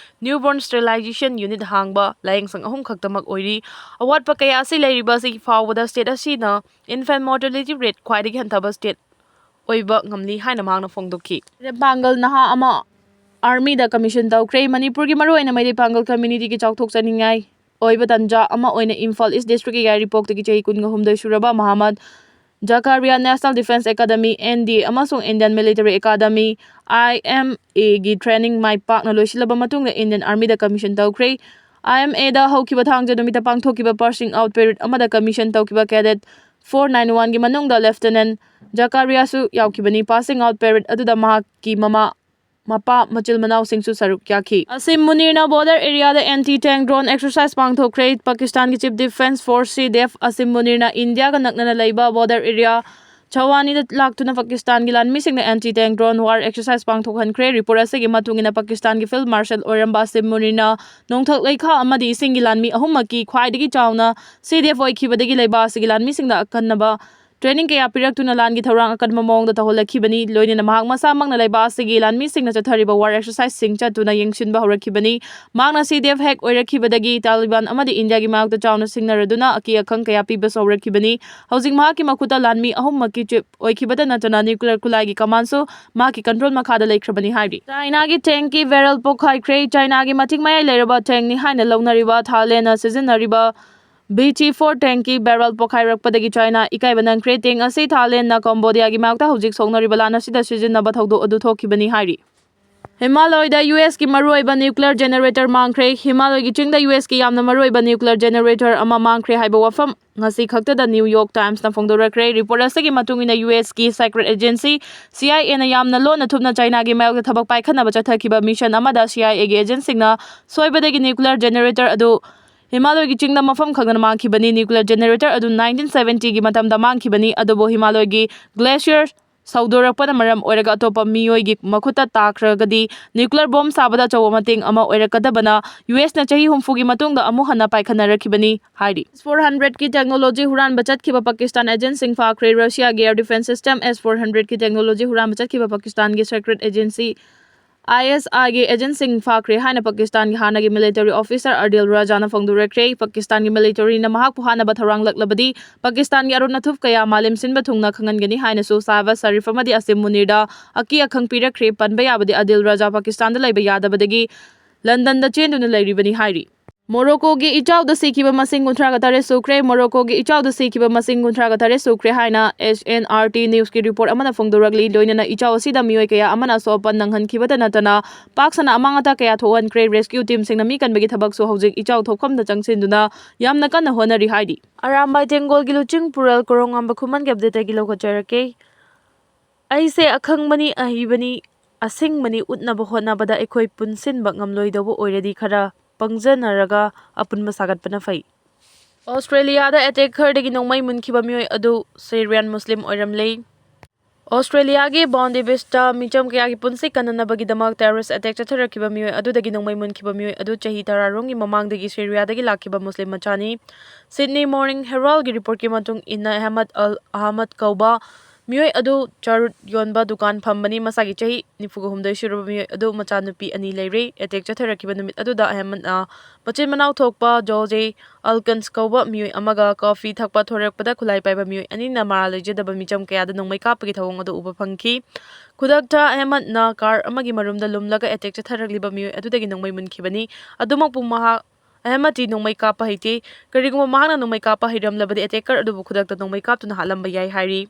ꯅ꯭ꯌꯨꯕꯣꯔꯟ ꯁ꯭ꯇꯦꯔꯤꯂꯥꯏꯖꯦꯁꯟ ꯌꯨꯅꯤꯠ ꯍꯥꯡꯕ ꯂꯥꯌꯦꯡꯁꯪ ꯑꯍꯨꯝ ꯈꯛꯇꯃꯛ ꯑꯣꯏꯔꯤ꯫ ꯑꯋꯥꯠꯄ ꯀꯌꯥ ꯑꯁꯤ ꯂꯩꯔꯤꯕ ꯑꯁꯤ ꯐꯥꯎꯕꯗ ꯁ꯭ꯇꯦꯠ ꯑꯁꯤꯅ ꯏꯟꯐꯦꯟ ꯃꯣꯔꯇꯦꯂꯤꯇꯤ ꯔꯦꯠ ꯈ꯭ꯋꯥꯏꯗꯒꯤ ꯍꯟꯊꯕ ꯁ꯭ꯇꯦꯠ ꯑꯣꯏꯕ ꯉꯝꯂꯤ ꯍꯥꯏꯅ ꯃꯍꯥꯛꯅ ꯐꯣꯡꯗꯣꯛꯈꯤ꯫ ꯄꯥꯡꯒꯜ ꯅꯍꯥ ꯑꯃ ꯑꯥꯔꯃꯤꯗ ꯀꯃꯤꯁꯟ ꯇꯧꯈ꯭ꯔꯦ꯫ ꯃꯅꯤꯄꯨꯔꯒꯤ ꯃꯔꯨꯑꯣꯏꯅ ꯃꯩꯇꯩ ꯄꯥꯡꯒꯜ ꯀꯝꯃ꯭ꯌꯨꯅꯤꯇꯤꯒꯤ ꯆꯥꯎꯊꯣꯛꯆꯅꯤꯡꯉꯥꯏ ꯑꯣꯏꯕ ꯇꯥꯟꯖꯥ ꯑꯃ ꯑꯣꯏꯅ ꯏꯝꯐꯥꯜ ꯏꯁ ꯗꯤꯁꯇ꯭ꯔꯤꯛꯀꯤ ꯌꯥꯏꯔꯤꯄꯣꯛꯇꯒꯤ ꯆꯍꯤ ꯀꯨꯟꯒ ꯍꯨꯝꯗꯣꯏ ꯁꯨꯔꯕ Mohammad Zakaria national defence academy, N D A, ꯑꯃꯁꯨꯡ Indian military academy, I M ꯑꯦꯒꯤ ꯇ꯭ꯔꯦꯅꯤꯡ ꯃꯥꯏ ꯄꯥꯛꯅ ꯂꯣꯏꯁꯤꯜꯂꯕ ꯃꯇꯨꯡꯗ ꯏꯟꯗꯤꯌꯟ ꯑꯥꯔꯃꯤꯗ ꯀꯃꯤꯁꯟ ꯇꯧꯈ꯭ꯔꯦ꯫ ꯑꯥꯏ ꯑꯦꯝ ꯑꯦꯗ ꯍꯧꯈꯤꯕ ꯊꯥꯡꯖ ꯅꯨꯃꯤꯠꯇ ꯄꯥꯡꯊꯣꯛꯈꯤꯕ ꯄꯥꯁꯤꯡ ꯑꯥꯎꯠ ꯄꯦꯔꯦꯗ ꯑꯃꯗ ꯀꯃꯤꯁꯟ ꯇꯧꯈꯤꯕ ꯀꯦꯗꯦꯠ ꯐꯣꯔ ꯅꯥꯏꯟ ꯋꯥꯟꯒꯤ ꯃꯅꯨꯡꯗ ꯂꯦꯐꯇꯤꯅꯦꯟ ꯖꯀꯥꯔꯤꯌꯥꯁꯨ ꯌꯥꯎꯈꯤꯕꯅꯤ꯫ ꯄꯥꯁꯤꯡ ꯑꯥꯎꯠ ꯄꯦꯔꯦꯗ ꯑꯗꯨꯗ ꯃꯍꯥꯛꯀꯤ ꯃꯃꯥ, ꯃꯄꯥ, ꯃꯆꯤꯜ ꯃꯅꯥꯎꯁꯤꯡꯁꯨ ꯁꯔꯨꯛ ꯌꯥꯈꯤ꯫ ꯑꯁꯤꯝ ꯃꯨꯅꯤꯔꯅ ꯕꯣꯔꯗꯔ ꯑꯦꯔꯤꯌꯥꯗ ꯑꯦꯟꯇꯤ ꯇꯦꯡ ꯗ꯭ꯔꯣꯟ ꯑꯦꯛꯁꯔꯁꯥꯏꯖ ꯄꯥꯡꯊꯣꯛꯈ꯭ꯔꯦ꯫ ꯄꯥꯀꯤꯁꯇꯥꯟꯒꯤ chief defence force, C D F, ꯑꯁꯤꯝ ꯃꯨꯅꯤꯔꯅ ꯏꯟꯗꯤꯌꯥꯒ ꯅꯛꯅꯅ ꯂꯩꯕ ꯕꯣꯔꯗꯔ ꯑꯦꯔꯤꯌꯥ ꯆꯋꯥꯅꯤꯗ ꯂꯥꯛꯇꯨꯅ ꯄꯥꯀꯤꯁꯇꯥꯟꯒꯤ ꯂꯥꯟꯃꯤꯁꯤꯡꯅ anti tank drone war exercise ꯄꯥꯡꯊꯣꯛꯍꯟꯈ꯭ꯔꯦ꯫ Report ꯑꯁꯤꯒꯤ ꯃꯇꯨꯡ ꯏꯟꯅ ꯄꯥꯀꯤꯁꯇꯥꯟꯒꯤ ꯐꯤꯜꯗ ꯃꯥꯔꯁꯦꯜ ꯑꯣꯏꯔꯝꯕ ꯑꯁꯤꯝ ꯃꯨꯅꯤꯔꯅ ꯅꯣꯡꯊꯛ ꯂꯩꯈꯥ ꯑꯃꯗꯤ ꯏꯁꯤꯡꯒꯤ ꯂꯥꯟꯃꯤ ꯑꯍꯨꯝꯃꯛꯀꯤ ꯈ꯭ꯋꯥꯏꯗꯒꯤ ꯆꯥꯎꯅ ꯁꯤ ꯗꯤ ꯑꯦꯐ ꯑꯣꯏꯈꯤꯕꯗꯒꯤ ꯂꯩꯕꯥꯛ ꯑꯁꯤꯒꯤ ꯂꯥꯟꯃꯤꯁꯤꯡꯗ ꯑꯀꯟꯅꯕ ꯇ꯭ꯔꯦꯅꯤꯡ ꯀꯌꯥ ꯄꯤꯔꯛꯇꯨꯅ ꯂꯥꯟꯒꯤ ꯊꯧꯔꯥꯡ ꯑꯀꯟꯕ ꯃꯑꯣꯡꯗ ꯇꯧꯍꯜꯂꯛꯈꯤꯕꯅꯤ꯫ ꯂꯣꯏꯅꯅ ꯃꯍꯥꯛ ꯃꯁꯥꯃꯛꯅ ꯂꯩꯕꯥꯛ ꯑꯁꯤꯒꯤ ꯂꯥꯟꯃꯤꯁꯤꯡꯅ ꯆꯠꯊꯔꯤꯕ ꯋꯥꯔ ꯑꯦꯛꯁꯔꯁꯥꯏꯖꯁꯤꯡ ꯆꯠꯇꯨꯅ ꯌꯦꯡꯁꯤꯟꯕ ꯍꯧꯔꯛꯈꯤꯕꯅꯤ꯫ ꯃꯍꯥꯛꯅ ꯁꯤ ꯗꯤ ꯑꯦꯐ ꯍꯦꯛ ꯑꯣꯏꯔꯛꯈꯤꯕꯗꯒꯤ ꯇꯥꯂꯤꯕꯥꯟ ꯑꯃꯗꯤ ꯏꯟꯗꯤꯌꯥꯒꯤ ꯃꯥꯌꯣꯛꯇ ꯆꯥꯎꯅ ꯁꯤꯡꯅꯔꯗꯨꯅ ꯑꯀꯤ ꯑꯈꯪ ꯀꯌꯥ ꯄꯤꯕꯁꯨ ꯍꯧꯔꯛꯈꯤꯕꯅꯤ꯫ ꯍꯧꯖꯤꯛ ꯃꯍꯥꯛꯀꯤ ꯃꯈꯨꯠꯇ ꯂꯥꯟꯃꯤ ꯑꯍꯨꯝꯃꯛꯀꯤ ꯆꯤꯞ ꯑꯣꯏꯈꯤꯕꯇ ꯅꯠꯇꯅ ꯅ꯭ꯌꯨꯀ꯭ꯂꯤꯌꯔ ꯈꯨꯠꯂꯥꯏꯒꯤ ꯀꯃꯥꯟꯁꯨ ꯃꯍꯥꯛꯀꯤ ꯀꯟꯇ꯭ꯔꯣꯜ ꯃꯈꯥꯗ ꯂꯩꯈ꯭ꯔꯕꯅꯤ ꯍꯥꯏꯔꯤ꯫ ꯆꯥꯏꯅꯥꯒꯤ ꯇꯦꯡꯀꯤ ꯕꯦꯔꯦꯜ ꯄꯣꯈꯥꯏꯈ꯭ꯔꯦ꯫ ꯆꯥꯏꯅꯥꯒꯤ ꯃꯇꯤꯛ ꯃꯌꯥꯏ ꯂꯩꯔꯕ ꯇꯦꯡꯅꯤ ꯍꯥꯏꯅ ꯂꯧꯅꯔꯤꯕ ꯊꯥꯏꯂꯦꯟꯅ ꯁꯤꯖꯤꯟꯅꯔꯤꯕ B G four tank ꯀꯤ barrel ꯄꯣꯈꯥꯏꯔꯛꯄꯗꯒꯤ ꯆꯥꯏꯅꯥ ꯏꯀꯥꯏꯕ ꯅꯪꯈ꯭ꯔꯦ꯫ Tank ꯑꯁꯤ ꯊꯥꯏꯂꯦꯟꯅ ꯀꯝꯕꯣꯗꯤꯌꯥꯒꯤ ꯃꯥꯌꯣꯛꯇ ꯍꯧꯖꯤꯛ ꯁꯣꯛꯅꯔꯤꯕ ꯂꯥꯟ ꯑꯁꯤꯗ ꯁꯤꯖꯤꯟꯅꯕ ꯊꯧꯗꯣꯛ ꯑꯗꯨ ꯊꯣꯛꯈꯤꯕꯅꯤ ꯍꯥꯏꯔꯤ꯫ ꯍꯤꯃꯥꯂꯣꯏꯗ U S ꯀꯤ ꯃꯔꯨꯑꯣꯏꯕ nuclear generator ꯃꯥꯡꯈ꯭ꯔꯦ꯫ ꯍꯤꯃꯥꯂꯣꯏꯒꯤ ꯆꯤꯡꯗ U S ꯀꯤ ꯌꯥꯝꯅ ꯃꯔꯨꯑꯣꯏꯕ nuclear generator ꯑꯃ ꯃꯥꯡꯈ꯭ꯔꯦ ꯍꯥꯏꯕ ꯋꯥꯐꯝ ꯉꯁꯤ ꯈꯛꯇꯗ New York Times ꯅ ꯐꯣꯡꯗꯣꯔꯛꯈ꯭ꯔꯦ꯫ Report ꯑꯁꯤꯒꯤ ꯃꯇꯨꯡ ꯏꯟꯅ, U S ꯀꯤ secret agency C I A ꯅ ꯌꯥꯝꯅ ꯂꯣꯟꯅ ꯊꯨꯞꯅ ꯆꯥꯏꯅꯥꯒꯤ ꯃꯥꯌꯣꯛꯇ ꯊꯕꯛ ꯄꯥꯏꯈꯠꯅꯕ ꯆꯠꯊꯈꯤꯕ mission ꯑꯃꯗ C I A ꯒꯤ agent ꯁꯤꯡꯅ ꯁꯣꯏꯕꯗꯒꯤ nuclear generator ꯑꯗꯨ ꯍꯤꯃꯥꯂꯣꯏꯒꯤ ꯆꯤꯡꯗ ꯃꯐꯝ ꯈꯪꯗꯅ ꯃꯥꯡꯈꯤꯕꯅꯤ꯫ Nuclear generator ꯑꯗꯨ nineteen seventy ꯒꯤ ꯃꯇꯝꯗ ꯃꯥꯡꯈꯤꯕꯅꯤ, ꯑꯗꯨꯕꯨ ꯍꯤꯃꯥꯂꯣꯏꯒꯤ glacier ꯁꯧꯗꯣꯔꯛꯄꯅ ꯃꯔꯝ ꯑꯣꯏꯔꯒ ꯑꯇꯣꯞꯄ ꯃꯤꯑꯣꯏꯒꯤ ꯃꯈꯨꯠꯇ ꯇꯥꯈ꯭ꯔꯒꯗꯤ nuclear bomb ꯁꯥꯕꯗ ꯑꯆꯧꯕ ꯃꯇꯦꯡ ꯑꯃ ꯑꯣꯏꯔꯛꯀꯗꯕꯅ U S ꯅ ꯆꯍꯤ ꯍꯨꯝꯐꯨꯒꯤ ꯃꯇꯨꯡꯗ ꯑꯃꯨꯛ ꯍꯟꯅ ꯄꯥꯏꯈꯠꯅꯔꯛꯈꯤꯕꯅꯤ ꯍꯥꯏꯔꯤ꯫ S four hundred ꯀꯤ technology ꯍꯨꯔꯥꯟꯕ ꯆꯠꯈꯤꯕ Pakistan agent ꯁꯤꯡ ꯐꯥꯈ꯭ꯔꯦ꯫ Russia ꯒꯤ air defense system S four hundred ꯀꯤ technology ꯍꯨꯔꯥꯟꯕ ꯆꯠꯈꯤꯕ Pakistan ꯒꯤ secret agency I S I ꯒꯤ agent ꯁꯤꯡ ꯐꯥꯈ꯭ꯔꯦ ꯍꯥꯏꯅ Pakistan ꯒꯤ ꯍꯥꯟꯅꯒꯤ military officer Adil Raja ꯅ ꯐꯣꯡꯗꯣꯔꯛꯈ꯭ꯔꯦ꯫ Pakistan ꯒꯤ military ꯅ ꯃꯍꯥꯛꯄꯨ ꯍꯥꯠꯅꯕ ꯊꯧꯔꯥꯡꯂꯛꯂꯕꯗꯤ Pakistan ꯒꯤ ꯑꯔꯣꯟ ꯑꯊꯨꯞ ꯀꯌꯥ ꯃꯥꯂꯦꯝ ꯁꯤꯟꯕ ꯊꯨꯡꯅ ꯈꯪꯍꯟꯒꯅꯤ ꯍꯥꯏꯅꯁꯨ Shahbaz Sharif ꯑꯃꯗꯤ Asim Munir ꯗ ꯑꯀꯤ ꯑꯈꯪ ꯄꯤꯔꯛꯈ꯭ꯔꯦ꯫ ꯄꯟꯕ ꯌꯥꯕꯗꯤ, Adil Raja Pakistan ꯗ ꯂꯩꯕ ꯌꯥꯗꯕꯗꯒꯤ London ꯗ ꯆꯦꯟꯗꯨꯅ ꯂꯩꯔꯤꯕꯅꯤ ꯍꯥꯏꯔꯤ꯫ Morocco ꯒꯤ ꯏꯆꯥꯎꯗ ꯁꯤꯈꯤꯕ ꯃꯁꯤꯡ ꯀꯨꯟꯊ꯭ꯔꯥꯒ ꯇꯔꯦꯠ ꯁꯨꯈ꯭ꯔꯦ꯫ Morocco ꯒꯤ ꯏꯆꯥꯎꯗ ꯁꯤꯈꯤꯕ ꯃꯁꯤꯡ ꯀꯨꯟꯊ꯭ꯔꯥꯒ ꯇꯔꯦꯠ ꯁꯨꯈ꯭ꯔꯦ ꯍꯥꯏꯅ H N R T News ꯀꯤ report ꯑꯃꯅ ꯐꯣꯡꯗꯣꯔꯛꯂꯤ꯫ ꯂꯣꯏꯅꯅ ꯏꯆꯥꯎ ꯑꯁꯤꯗ ꯃꯤꯑꯣꯏ ꯀꯌꯥ ꯑꯃꯅ ꯑꯁꯣꯛ ꯑꯄꯟ ꯅꯪꯍꯟꯈꯤꯕꯇ ꯅꯠꯇꯅ ꯄꯥꯛ ꯁꯟꯅ ꯑꯃꯥꯡ ꯑꯇꯥ ꯀꯌꯥ ꯊꯣꯛꯍꯟꯈ꯭ꯔꯦ꯫ Rescue team ꯁꯤꯡꯅ ꯃꯤ ꯀꯟꯕꯒꯤ ꯊꯕꯛꯁꯨ ꯍꯧꯖꯤꯛ ꯏꯆꯥꯎ ꯊꯣꯛꯐꯝꯗ ꯆꯪꯁꯤꯟꯗꯨꯅ ꯌꯥꯝꯅ ꯀꯟꯅ ꯍꯣꯠꯅꯔꯤ ꯍꯥꯏꯔꯤ꯫ ꯑꯔꯥꯝꯕꯥꯏ ꯇꯦꯡꯒꯣꯜꯒꯤ ꯂꯨꯆꯤꯡ ꯄꯨꯔꯦꯜ ꯀꯣꯔꯣꯡꯉꯥꯝꯕ ꯈꯨꯃꯟꯒꯤ update ꯇꯒꯤ ꯂꯧꯈꯠꯆꯔꯛꯀꯦ꯫ ꯑꯩꯁꯦ ꯑꯈꯪꯕꯅꯤ, ꯑꯍꯩꯕꯅꯤ, ꯑꯁꯤꯡꯕꯅꯤ ꯎꯠꯅꯕ ꯍꯣꯠꯅꯕꯗ ꯑꯩꯈꯣꯏ ꯄꯨꯟꯁꯤꯟꯕ ꯉꯝꯂꯣꯏꯗꯧꯕ ꯑꯣꯏꯔꯗꯤ ꯈꯔ ꯄꯪꯖꯅꯔꯒ ꯑꯄꯨꯟꯕ ꯁꯥꯒꯠꯄꯅ ꯐꯩ꯫ Australia ꯗ attack ꯈꯔꯗꯒꯤ ꯅꯣꯡꯃꯩ ꯃꯨꯟꯈꯤꯕ ꯃꯤꯑꯣꯏ ꯑꯗꯨ Syrian Muslim ꯑꯣꯏꯔꯝꯂꯦ꯫ Australia ꯒꯤ Bondi Beach ꯇ ꯃꯤꯆꯝ ꯀꯌꯥꯒꯤ ꯄꯨꯟꯁꯤ ꯀꯟꯅꯅꯕꯒꯤꯗꯃꯛ terrorist attack ꯆꯠꯊꯔꯛꯈꯤꯕ ꯃꯤꯑꯣꯏ ꯑꯗꯨꯗꯒꯤ ꯅꯣꯡꯃꯩ ꯃꯨꯟꯈꯤꯕ ꯃꯤꯑꯣꯏ ꯑꯗꯨ ꯆꯍꯤ ꯇꯔꯥ ꯔꯣꯝꯒꯤ ꯃꯃꯥꯡꯗꯒꯤ Syria ꯗꯒꯤ ꯂꯥꯛꯈꯤꯕ Muslim ꯃꯆꯥꯅꯤ꯫ Sydney Morning Herald ꯒꯤ report ꯀꯤ ꯃꯇꯨꯡ ꯏꯟꯅ, Ahmed Al Ahmed ꯀꯧꯕ ꯃꯤꯑꯣꯏ ꯑꯗꯨ ꯆꯥꯔꯨꯠ ꯌꯣꯟꯕ ꯗꯨꯀꯥꯟ ꯐꯝꯕꯅꯤ꯫ ꯃꯁꯥꯒꯤ ꯆꯍꯤ ꯅꯤꯐꯨꯒ ꯍꯨꯝꯗꯣꯏ ꯁꯨꯔꯕ ꯃꯤꯑꯣꯏ ꯑꯗꯨ ꯃꯆꯥꯅꯨꯄꯤ ꯑꯅꯤ ꯂꯩꯔꯦ꯫ Attack ꯆꯠꯊꯔꯛꯈꯤꯕ ꯅꯨꯃꯤꯠ ꯑꯗꯨꯗ Ahmed ꯅ ꯃꯆꯤꯟ ꯃꯅꯥꯎ ꯊꯣꯛꯄ George Alkins ꯀꯧꯕ ꯃꯤꯑꯣꯏ ꯑꯃꯒ coffee ꯊꯛꯄ ꯊꯣꯔꯛꯄꯗ ꯈꯨꯠꯂꯥꯏ ꯄꯥꯏꯕ ꯃꯤꯑꯣꯏ ꯑꯅꯤꯅ ꯃꯔꯥꯜ ꯂꯩꯖꯗꯕ ꯃꯤꯆꯝ ꯀꯌꯥꯗ ꯅꯣꯡꯃꯩ ꯀꯥꯞꯄꯒꯤ ꯊꯧꯑꯣꯡ ꯑꯗꯨ ꯎꯕ ꯐꯪꯈꯤ꯫ ꯈꯨꯗꯛꯇ Ahmed ꯅ car ꯑꯃꯒꯤ ꯃꯔꯨꯝꯗ ꯂꯨꯝꯂꯒ attack ꯆꯠꯊꯔꯛꯂꯤꯕ ꯃꯤꯑꯣꯏ ꯑꯗꯨꯗꯒꯤ ꯅꯣꯡꯃꯩ ꯃꯨꯟꯈꯤꯕꯅꯤ꯫ ꯑꯗꯨꯃꯛꯄꯨ ꯃꯍꯥꯛ ꯑꯍꯃꯗꯇꯤ ꯅꯣꯡꯃꯩ ꯀꯥꯞꯄ ꯍꯩꯇꯦ꯫ ꯀꯔꯤꯒꯨꯝꯕ ꯃꯍꯥꯛꯅ ꯅꯣꯡꯃꯩ ꯀꯥꯞꯄ ꯍꯩꯔꯝꯂꯕꯗꯤ, attacker ꯑꯗꯨꯕꯨ ꯈꯨꯗꯛꯇ ꯅꯣꯡꯃꯩ ꯀꯥꯞꯇꯨꯅ ꯍꯥꯠꯂꯝꯕ ꯌꯥꯏ ꯍꯥꯏꯔꯤ꯫